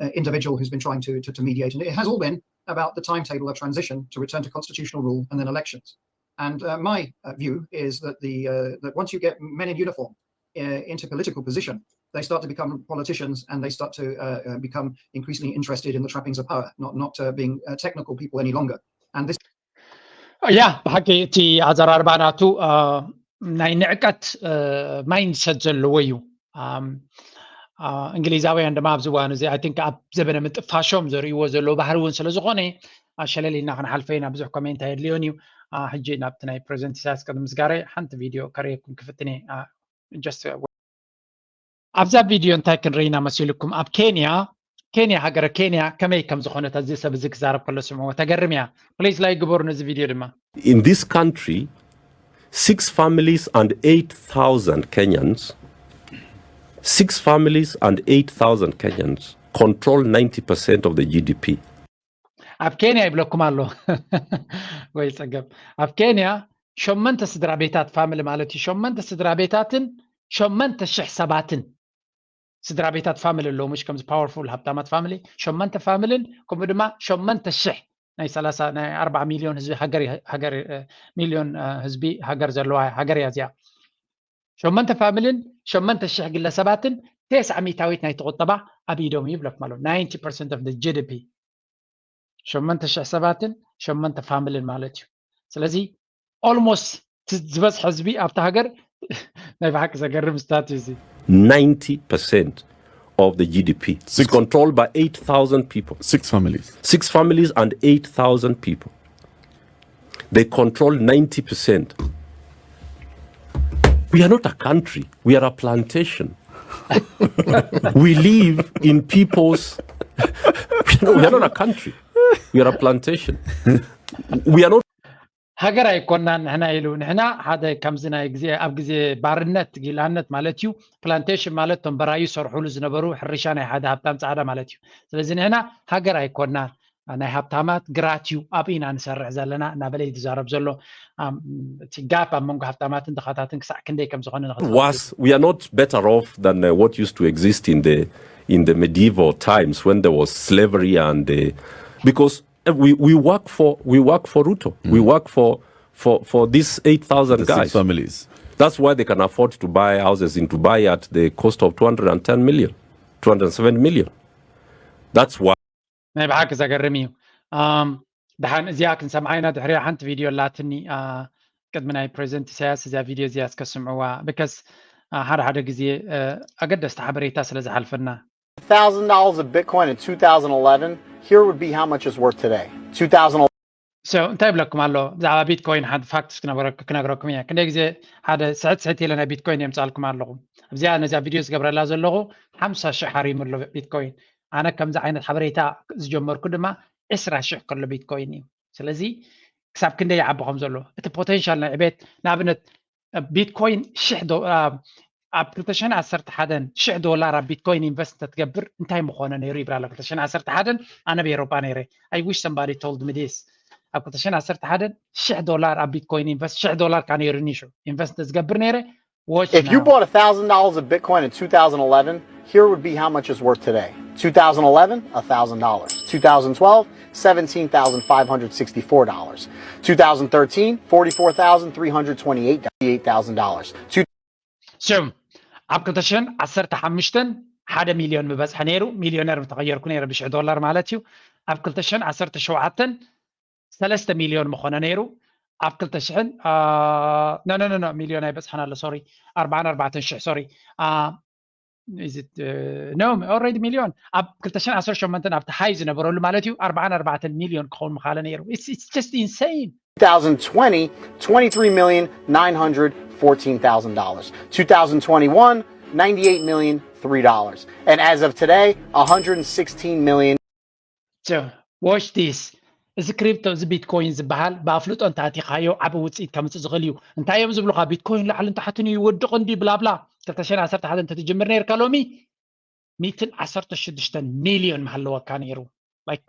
uh, individual who's been trying to, to, to mediate. And it has all been about the timetable of transition to return to constitutional rule and then elections. And uh, my uh, view is that the uh, that once you get men in uniform uh, into political position, they start to become politicians and they start to uh, uh, become increasingly interested in the trappings of power, not not uh, being uh, technical people any longer. And this ያ ብሓቂ እቲ ኣዘራርባ ናቱ ናይ ንዕቀት ማይንድሰት ዘለዎ እዩ። እንግሊዛውያን ድማ ኣብዚ እዋን እዚ ኣይ ቲንክ ኣብ ዘበነ ምጥፋሾም ዘርእይዎ ዘለዉ ባህሪ እውን ስለ ዝኾነ ሸለል ኢልና ክንሓልፎ ኢና። ብዙሕ ኮሜንት ኣየድልዮን እዩ። ሕጂ ናብቲ ናይ ፕሬዚደንት ኢሳያስ ቅድሚ ምስጋረ ሓንቲ ቪድዮ ከርእየኩም ክፍትን እየ። ኣብዛ ቪድዮ እንታይ ክንርኢ ኢና መሲልኩም? ኣብ ኬንያ ኬንያ ሃገረ ኬንያ ከመይ ከም ዝኾነት እዚ ሰብ እዚ ክዛረብ ከሎ ስምዕዎ። ተገርም እያ። ፕሊዝ ላይክ ግበሩ ነዚ ቪድዮ ድማ። In this country, six families and eight thousand Kenyans, six families and eight thousand Kenyans control ninety percent of the G D P. ኣብ ኬንያ ይብለኩም ኣሎ ወይ ፀገም። ኣብ ኬንያ ሸመንተ ስድራ ቤታት ፋሚሊ ማለት እዩ። ሸመንተ ስድራ ቤታትን ሸመንተ ሽሕ ሰባትን ስድራ ቤታት ፋሚሊ ኣለዉ። ምሽ ከምዚ ፓወርፉል ሃብታማት ፋሚሊ ሸመንተ ፋሚልን ከምኡ ድማ ሸመንተ ሽሕ ናይ ሰላሳ ናይ ኣርባዓ ሚልዮን ህዝቢ ሃገር ሃገር ሚልዮን ህዝቢ ሃገር ዘለዋ ሃገር እያ እዚኣ። ሸመንተ ፋሚልን ሸመንተ ሽሕ ግለሰባትን ተስዓ ሚእታዊት ናይቲ ቁጠባ ኣብ ኢዶም እዩ ይብለኩም ኣሎ። ናይንቲ ፐርሰንት ኦፍ ጂ ዲ ፒ ሸመንተ ሽሕ ሰባትን ሸመንተ ፋሚልን ማለት እዩ። ስለዚ ኦልሞስት ዝበዝሐ ህዝቢ ኣብቲ ሃገር ናይ ብሓቂ ዘገርም ስታት እዩ እዚ። ninety percent of the G D P is controlled by eight thousand people. Six families. Six families and eight thousand people. They control ninety percent. We are not a country. We are a plantation. We live in people's. We are not a country. We are a plantation. We are not. ሃገር ኣይኮናን ንሕና ኢሉ ንሕና ሓደ ከምዚ ናይ ግዜ ኣብ ግዜ ባርነት ጊላነት ማለት እዩ። ፕላንቴሽን ማለት ቶም በራዩ ሰርሑሉ ዝነበሩ ሕርሻ ናይ ሓደ ሃብታም ጻዕዳ ማለት እዩ። ስለዚ ንሕና ሃገር ኣይኮናን ናይ ሃብታማት ግራት እዩ ኣብ ኢና ንሰርሕ ዘለና እናበለ እዩ ዝዛረብ ዘሎ። እቲ ጋፕ ኣብ መንጎ ሃብታማትን ድኻታትን ክሳዕ ክንደይ ከም ዝኾነ ንኽትፈልጡ። Was we are not better off than uh, what used to exist in the in the medieval times when there was slavery and uh, because uh, we we work for we work for Ruto, we work for for for these eight thousand The six guys. Families. That's why they can afford to buy houses in Dubai at the cost of two hundred and ten million, two hundred seven million. That's why. ናይ ብሓቂ ዘገርም እዩ። ኣም፣ ደሓን እዚኣ ክንሰምዓ ኢና። ድሕሪያ ሓንቲ ቪድዮ ኣላትኒ ኣ፣ ቅድሚ ናይ ፕሬዚደንት ኢሳያስ እዚኣ ቪድዮ እዚኣ እስከ ስምዕዋ። ብከስ ሓደ ሓደ ግዜ እ፣ ኣገደስቲ ሓበሬታ ስለ ዝሓልፈና thousand dollars of Bitcoin in two thousand eleven, here would be how much it's worth today. Two thousand. So እንታይ ይብለኩም ኣሎ ብዛዕባ ቢትኮይን ሓንቲ ፋክትስ ክነግረኩ- ክነግረኩም እየ። ክንደይ ግዜ ሓደ ስሕት ስሕት ኢለ ናይ ቢትኮይን የምፃልኩም ኣለኹ። ኣብዚኣ ነዚኣ ቪድዮ ዝገብረላ ዘለኹ ሓምሳ ሽሕ ሃሪሙ ኣሎ ቢትኮይን። ኣነ ከምዚ ዓይነት ሓበሬታ ዝጀመርኩ ድማ ዕስራ ሽሕ ከሎ ቢትኮይን እዩ። ስለዚ ክሳብ ክንደይ ይዓቢ ከም ዘሎ እቲ ፖቴንሻል ናይ ዕቤት ንኣብነት ቢትኮይን ሽሕ ዶ- አ- ኣብ ክልተ ሽሕን ዓሰርተ ሓደን ሽሕ ዶላር ኣብ ቢትኮይን ኢንቨስት እንተትገብር እንታይ ምኾነ ነይሩ ይብል ኣሎ። ክልተ ሽሕን ዓሰርተ ሓደን ኣነ ኣብ ኤሮጳ ነይረ። I wish somebody told me this። ኣብ ክልተ ሽሕን ዓሰርተ ሓደን ሽሕ ዶላር ኣብ ቢትኮይን ኢንቨስት ሽሕ ዶላር ካ ነይሩኒ ሽዑ ኢንቨስት እንተዝገብር ነይረ Watch If you now. bought a thousand dollars of Bitcoin in two thousand eleven, here would be how much it's worth today. Two thousand eleven, a thousand dollars. Two thousand twelve, seventeen thousand five hundred sixty-four dollars. Two thousand thirteen, forty-four thousand three hundred twenty-eight, eight thousand dollars. Two ስም ኣብ ክልተ ሽሕን ዓሰርተ ሓሙሽተን ሓደ ሚልዮን ምበዝሐ ነይሩ። ሚልዮነር ምተቐየርኩ ነይረ ብሽሕ ዶላር ማለት እዩ። ኣብ ክልተ ሽሕን ዓሰርተ ሸውዓተን ሰለስተ ሚልዮን ምኾነ ነይሩ። ኣብ ክልተ ሽሕን ኖ ኖ ኖ ሚልዮን ኣይበዝሐን ኣሎ ሶሪ፣ ኣርባዓን ኣርባዕተን ሽሕ ሶሪ። No, already ሚልዮን ኣብ ክልተ ሽሕን ዓሰርተ ሸሞንተን ኣብቲ ሃይ ዝነበረሉ ማለት እዩ ኣርባዓን ኣርባዕተን ሚልዮን ክኸውን ምኻለ ነይሩ። It's it's just insane. Two thousand twenty, twenty-three million nine hundred fourteen thousand dollars. Two thousand twenty-one, ninety-eight million three dollars. And as of today, one hundred sixteen million. So watch this. እዚ ክሪፕቶ እዚ ቢትኮይን ዝበሃል ብኣፍልጦ እንተኣቲኻዮ ዓቢ ውፅኢት ከምፅእ ዝኽእል እዩ። እንታይ እዮም ዝብሉኻ? ቢትኮይን ላዕልን ታሕትን እዩ ይወድቕ እንዲ ብላብላ። ክልተ ሽሕን ዓሰርተ ሓደን እንተትጅምር ነይርካ ሎሚ ሚትን ዓሰርተ ሽዱሽተን ሚልዮን ምሃለወካ ነይሩ። Like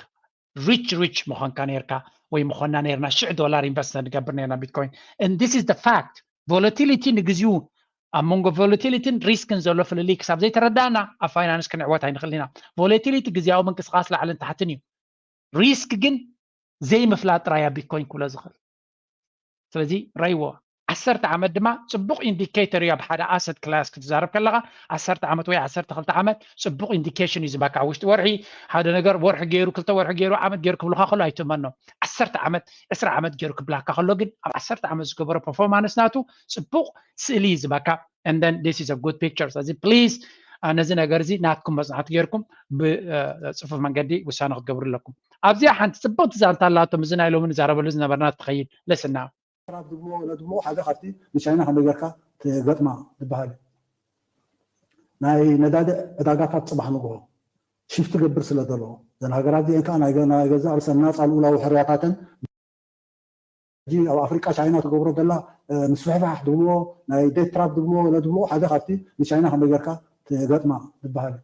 rich rich ምኾንካ ነይርካ ወይ ምኾና ነይርና። ሽሕ ዶላር ኢንቨስት ንገብር ነይርና ቢትኮይን። And this is the fact. Volatility ንግዚኡ ኣብ መንጎ ቮላቲሊቲን ሪስክን ዘሎ ፍልልይ ክሳብ ዘይተረዳእና ኣብ ፋይናንስ ክንዕወት ኣይንኽእል ኢና። ቮላቲሊቲ ግዜያዊ ምንቅስቃስ ላዕልን ታሕትን እዩ። ሪስክ ግን ዘይምፍላጥ ጥራይ ኣብ ቢትኮይን ክብሎ ዝኽእል። ስለዚ ራይዎ ዓሰርተ ዓመት ድማ ፅቡቕ ኢንዲኬተር እዩ። ኣብ ሓደ ኣሰት ክላስ ክትዛረብ ከለኻ ዓሰርተ ዓመት ወይ ዓሰርተ ክልተ ዓመት ፅቡቕ ኢንዲኬሽን እዩ ዝበካ። ውሽጢ ወርሒ ሓደ ነገር ወርሒ ገይሩ ክልተ ወርሒ ገይሩ ዓመት ገይሩ ክብሉካ ከሎ ኣይትእመኖ። ዓሰርተ ዓመት ዕስራ ዓመት ገይሩ ክብላካ ከሎ ግን ኣብ ዓሰርተ ዓመት ዝገበሮ ፐርፎርማንስ ናቱ ፅቡቕ ስእሊ እዩ ዝበካ። And then this is a good picture። ስለዚ ፕሊዝ ነዚ ነገር እዚ ናትኩም መፅናዕቲ ገይርኩም ብፅፉፍ መንገዲ ውሳነ ክትገብሩ ኣለኩም። ኣብዚኣ ሓንቲ ፅብቕቲ ዛንታ ኣላቶ፣ እዚ ናይ ሎሚ ንዛረበሉ ዝነበርና ትኸይድ ለስና ትራምፕ ዝብልዎ ዝብልዎ ሓደ ካብቲ ንቻይና ከመይ ጌርካ ትገጥማ ዝበሃል እዩ። ናይ ነዳዲ ዕዳጋታት ፅባሕ ንግሆ ሽፍት ገብር ስለ ዘሎ እዘን ሃገራት እዚአን ከዓ ናይ ገ- ናይ ገዛእ ርእሰን ናፃ ልኡላዊ ሕርያታተን ሕጂ ኣብ ኣፍሪቃ ቻይና ትገብሮ ዘላ እ፣ ምስፍሕፋሕ ዝብልዎ ናይ ዴት ትራፕ ዝብልዎ ዝብልዎ ሓደ ካብቲ ንቻይና ከመይ ጌርካ ትገጥማ ዝበሃል እዩ።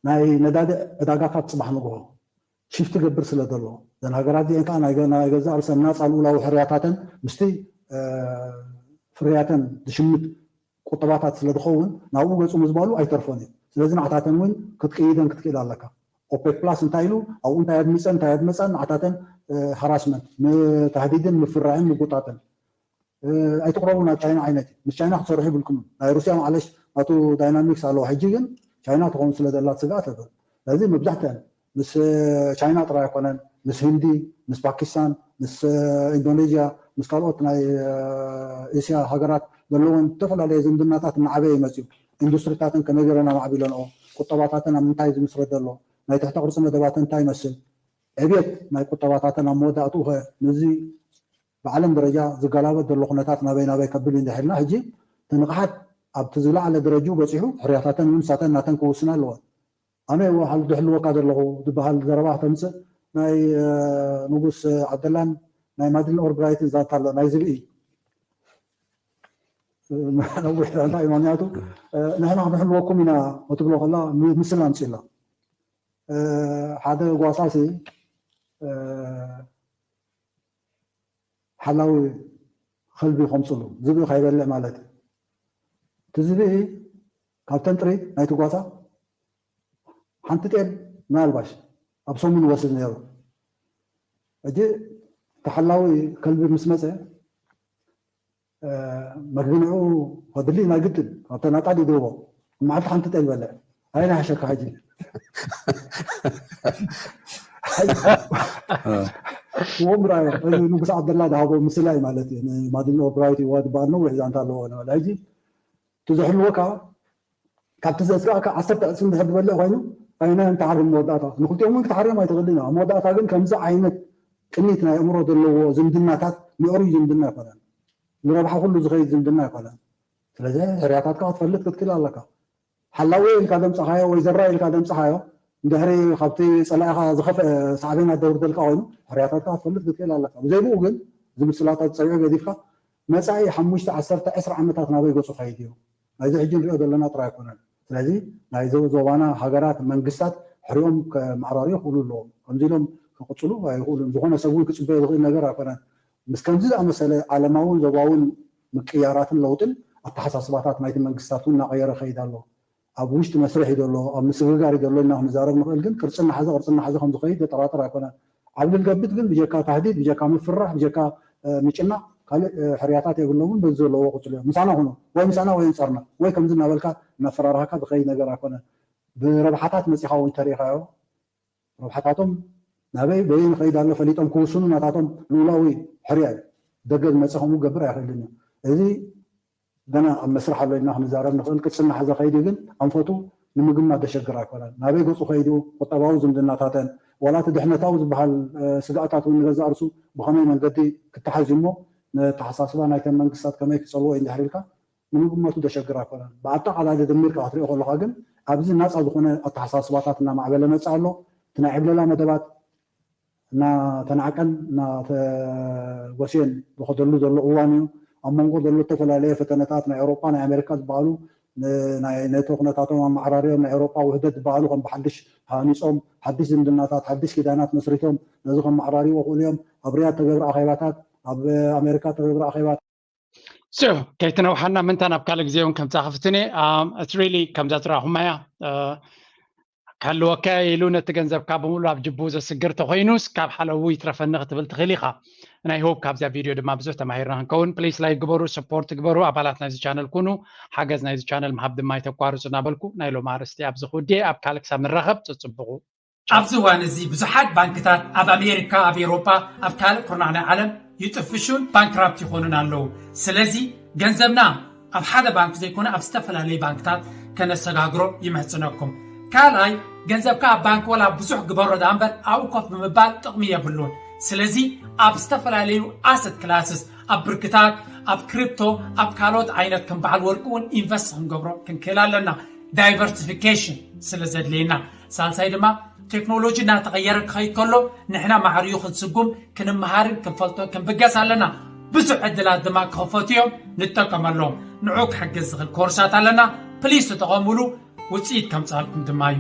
ናይ ነዳዲ ዕዳጋታት ፅባሕ ንግሆ ሽፍት ገብር ስለ ዘሎ እዘን ሃገራት እዚአን ከዓ ናይ ገ- ናይ ገዛእ ርእሰን ናፃ ልኡላዊ ሕርያታተን ምስቲ እ፣ ፍርያተን ዝሽምት ቁጠባታት ስለ ዝኸውን ናብኡ ገፁ ምዝባሉ ኣይተርፎን እዩ። ስለዚ ንዓታተን እውን ክትቅይደን ክትክእል ኣለካ። ኦፔክ ፕላስ እንታይ ኢሉ ኣብኡ እንታይ ኣድሚፀን እንታይ ኣድመፃን ንዓታተን ሃራስመንት ምታህዲድን ምፍራሕን ምጉጣጥን እ፣ ኣይትቅረቡ ናብ ቻይና ዓይነት እዩ። ምስ ቻይና ክትሰርሑ ይብልኩም። ናይ ሩስያ ማዕለሽ ናቱ ዳይናሚክስ ኣለዎ። ሕጂ ግን ቻይና ትኸውን ስለ ዘላት ስጋእ ተብል። ስለዚ መብዛሕትአን ምስ ቻይና ጥራይ ኣይኮነን፣ ምስ ህንዲ፣ ምስ ፓኪስታን፣ ምስ ኢንዶኔዥያ፣ ምስ ካልኦት ናይ ኤስያ ሃገራት ዘለወን ዝተፈላለየ ዝምድናታት እናዓበየ ይመፅኡ። ኢንዱስትሪታተን ከመይ ገይረን ኣማዕቢለንኦ፣ ቁጠባታተን ኣብ ምንታይ ዝምስረት ዘሎ፣ ናይ ትሕተ ቅርፂ መደባተን እንታይ ይመስል፣ ዕብየት ናይ ቁጠባታተን ኣብ መወዳእትኡ ኸ ምስዚ ብዓለም ደረጃ ዝገላበጥ ዘሎ ኩነታት ናበይ ናበይ ከብል እዩ እንድሕልና ሕጂ እቲ ንቕሓት ኣብቲ ዝለዓለ ደረጅኡ በፂሑ ሕርያታተን እውን ንሳተን ናተን ክውስና ኣለወን። ኣነ እወ ድሕልወካ ዘለኹ ዝበሃል ዘረባ ተምፅእ ናይ ንጉስ ዓብደላን ናይ ማድሊን ኦልብራይትን ዛንታ ኣሎ ናይ ዝብኢ ነዊሕ ዛንታ እዩ። ምክንያቱ ንሕና ክንሕልወኩም ኢና ክትብሎ ከላ ምስል ኣምፅላ ሓደ ጓሳሲ ሓላዊ ከልቢ ከምፅሉ ዝብኢ ከይበልዕ ማለት እዩ። እቲ ዝብኢ ካብተን ጥሪት ናይቲ ጓሳ ሓንቲ ጤል ምናልባሽ ኣብ ሰሙን ይወስድ ነይሩ። ሕጂ ተሓላዊ ከልቢ ምስ መፀ መግቢ ንዕኡ ከድሊ ናይ ግድን ካብተን ኣጣል ይድህቦ። መዓልቲ ሓንቲ ጤል በልዕ። ኣይ ናይ ሓሸካ ሕጂ ክዎም ራዮ እዚ ንጉስ ዓብደላ ዝሃቦ ምስላ እዩ ማለት እዩ። ማድን ኦብራይት ይዋ ዝበሃል ነዊሕ ዛንታ ኣለዎ ነበለ። ሕጂ እቲ ዘሕልወካ ካብቲ ዘስጋእካ ዓሰርተ ዕፅፊ እንድሕር ዝበልዕ ኮይኑ ኣይነ እንተሓርም መወዳእታ ንክልቲኦም እውን ክትሓርዮም ኣይትኽእልን። ኣብ መወዳእታ ግን ከምዚ ዓይነት ቅኒት ናይ ኣእምሮ ዘለዎ ዝምድናታት ምዕሩይ ዝምድና ኣይኮነን። ንረብሓ ኩሉ ዝኸይድ ዝምድና ኣይኮነን። ስለዚ ሕርያታትካ ክትፈልጥ ክትክእል ኣለካ። ሓላዊ ኢልካ ደምፅኻዮ ወይ ዘራይ ኢልካ ደምፅኻዮ እንድሕሪ ካብቲ ፀላኢኻ ዝኸፍአ ሳዕቤናት ደውርደልካ ኮይኑ ሕርያታትካ ክትፈልጥ ክትክእል ኣለካ። ብዘይብኡ ግን እዚ ምስላታት ፀዊዑ ገዲፍካ መፃኢ ሓሙሽተ ዓሰርተ ዕስራ ዓመታት ናበይ ገፁ ከይድ እዩ? ናይዚ ሕጂ ንሪኦ ዘለና ጥራይ ኣይኮነን። ስለዚ ናይ ዞባና ሃገራት መንግስታት ሕሪኦም ከመዓራርዩ ክኽእሉ ኣለዎም። ከምዚ ኢሎም ክቕፅሉ ኣይኽእሉን። ዝኾነ ሰብ እውን ክፅበዮ ዝኽእል ነገር ኣይኮነን። ምስ ከምዚ ዝኣመሰለ ዓለማውን ዞባውን ምቅያራትን ለውጥን ኣተሓሳስባታት ናይቲ መንግስታት እውን እናቐየረ ይኸይድ ኣሎ። ኣብ ውሽጢ መስርሕ እዩ ዘሎ፣ ኣብ ምስግጋር እዩ ዘሎ ኢልና ክንዛረብ ንኽእል፣ ግን ቅርፂ እናሓዘ ቅርፂ እናሓዘ ከም ዝኸይድ ዘጠራጥር ኣይኮነን። ዓብዲ ልገብት ግን ብጀካ ታህዲድ፣ ብጀካ ምፍራሕ፣ ብጀካ ምጭናቕ ካልእ ሕርያታት የብሎምን። በዚ ዘለዎ ቅፅሉ እዮም። ምሳና ኩኑ ወይ ምሳና ወይ ኣንፃርና ወይ ከምዚ እናበልካ እናፈራርሃካ ዝኸይድ ነገር ኣይኮነን። ብረብሓታት መፂኻ እውን ተሪኢኻዮ። ረብሓታቶም ናበይ በየን ይኸይድ ኣሎ ፈሊጦም ክውስኑ ናታቶም ልኡላዊ ሕርያ እዩ። ደገ ዝመፀ ከምኡ ክገብር ኣይኽእልን እዩ። እዚ ገና ኣብ መስርሕ ኣሎ ኢልና ክንዛረብ ንኽእል። ቅርፂ እናሓዘ ከይዱ ግን ኣንፈቱ ንምግማት ዘሸግር ኣይኮነን። ናበይ ገፁ ከይዱ ቁጠባዊ ዝምድናታተን ዋላ እቲ ድሕነታዊ ዝበሃል ስግኣታት እውን ንገዛእ ርሱ ብኸመይ መንገዲ ክተሓዝ እዩ እሞ ነተሓሳስባ ናይተን መንግስታት ከመይ ክፀልዎ እዩ እንድሕር ኢልካ ንምግመቱ ዘሸግር ኣይኮነን። ብኣጠቓላሊ ድሚርካ ክትሪኦ ከለኻ ግን ኣብዚ ናፃ ዝኾነ ኣተሓሳስባታት እናማዕበለ መፅእ ኣሎ። እቲ ናይ ዕብለላ መደባት እናተናዕቀን እናተጎስየን ዝኸደሉ ዘሎ እዋን እዩ። ኣብ መንጎ ዘሎ ዝተፈላለየ ፈተነታት ናይ ኤውሮጳ ናይ ኣሜሪካ ዝበሃሉ ናይ ነቶ ኩነታቶም ኣመዓራሪዮም ናይ ኤውሮጳ ውህደት ዝበሃሉ ከም ብሓድሽ ሃኒፆም ሓድሽ ዝምድናታት ሓድሽ ኪዳናት መስሪቶም ነዚ ከመዓራሪዎ ክእሉ እዮም። ኣብ ሪያድ ተገብረ ኣኼባታት ኣብ ኣሜሪካ ተገብረ ኣኼባታት So ከይትነውሓና ምንታ ናብ ካልእ ግዜ እውን ከምፃ ክፍትን እየ። It's really ከምዛ ዝረኣኹማያ ክህልወካ ኢሉ ነቲ ገንዘብካ ብምሉ ኣብ ጅቡ ዘስግር ተኮይኑስ ካብ ሓለዉ ይትረፈኒ ክትብል ትኽእል ኢኻ። ናይ ሆፕ ካብዚኣ ቪድዮ ድማ ብዙሕ ተማሂርና ክንከውን ፕሊስ ላይ ግበሩ፣ ሰፖርት ግበሩ፣ ኣባላት ናይዚ ቻነል ኩኑ፣ ሓገዝ ናይዚ ቻነል ምሃብ ድማ ይተቋርፁ እናበልኩ ናይ ሎሚ ኣርእስቲ ኣብዚ ክውድየ። ኣብ ካልእ ክሳብ ንራኸብ ፅፅብቑ። ኣብዚ እዋን እዚ ብዙሓት ባንክታት ኣብ ኣሜሪካ፣ ኣብ ኤውሮጳ፣ ኣብ ካልእ ኩርናዕ ናይ ዓለም ይጥፍሹን ባንክራፕት ይኾኑን ኣለዉ። ስለዚ ገንዘብና ኣብ ሓደ ባንክ ዘይኮነ ኣብ ዝተፈላለዩ ባንክታት ከነሰጋግሮ ይምሕጽነኩም። ካልኣይ ገንዘብካ ኣብ ባንክ ወላ ብዙሕ ግበሮ ደኣ እምበር ኣብኡ ኮፍ ብምባል ጥቕሚ የብሉን። ስለዚ ኣብ ዝተፈላለዩ ኣሰት ክላስስ ኣብ ብርክታት ኣብ ክሪፕቶ ኣብ ካልኦት ዓይነት ከም በዓል ወርቂ እውን ኢንቨስት ክንገብሮ ክንክእል ኣለና። ዳይቨርሲፊኬሽን ስለ ዘድልየና። ሳልሳይ ድማ ቴክኖሎጂ እናተቐየረ ክኸይድ ከሎ ንሕና ማዕርዩ ክንስጉም ክንመሃርን ክንፈልጦን ክንብገስ ኣለና። ብዙሕ ዕድላት ድማ ክኸፈቱ እዮም፣ ንጠቀመሎም። ንዑ ክሕግዝ ዝኽእል ኮርሳት ኣለና። ፕሊስ ተጠቐሙሉ፣ ውፅኢት ከምፅኣልኩም ድማ እዩ።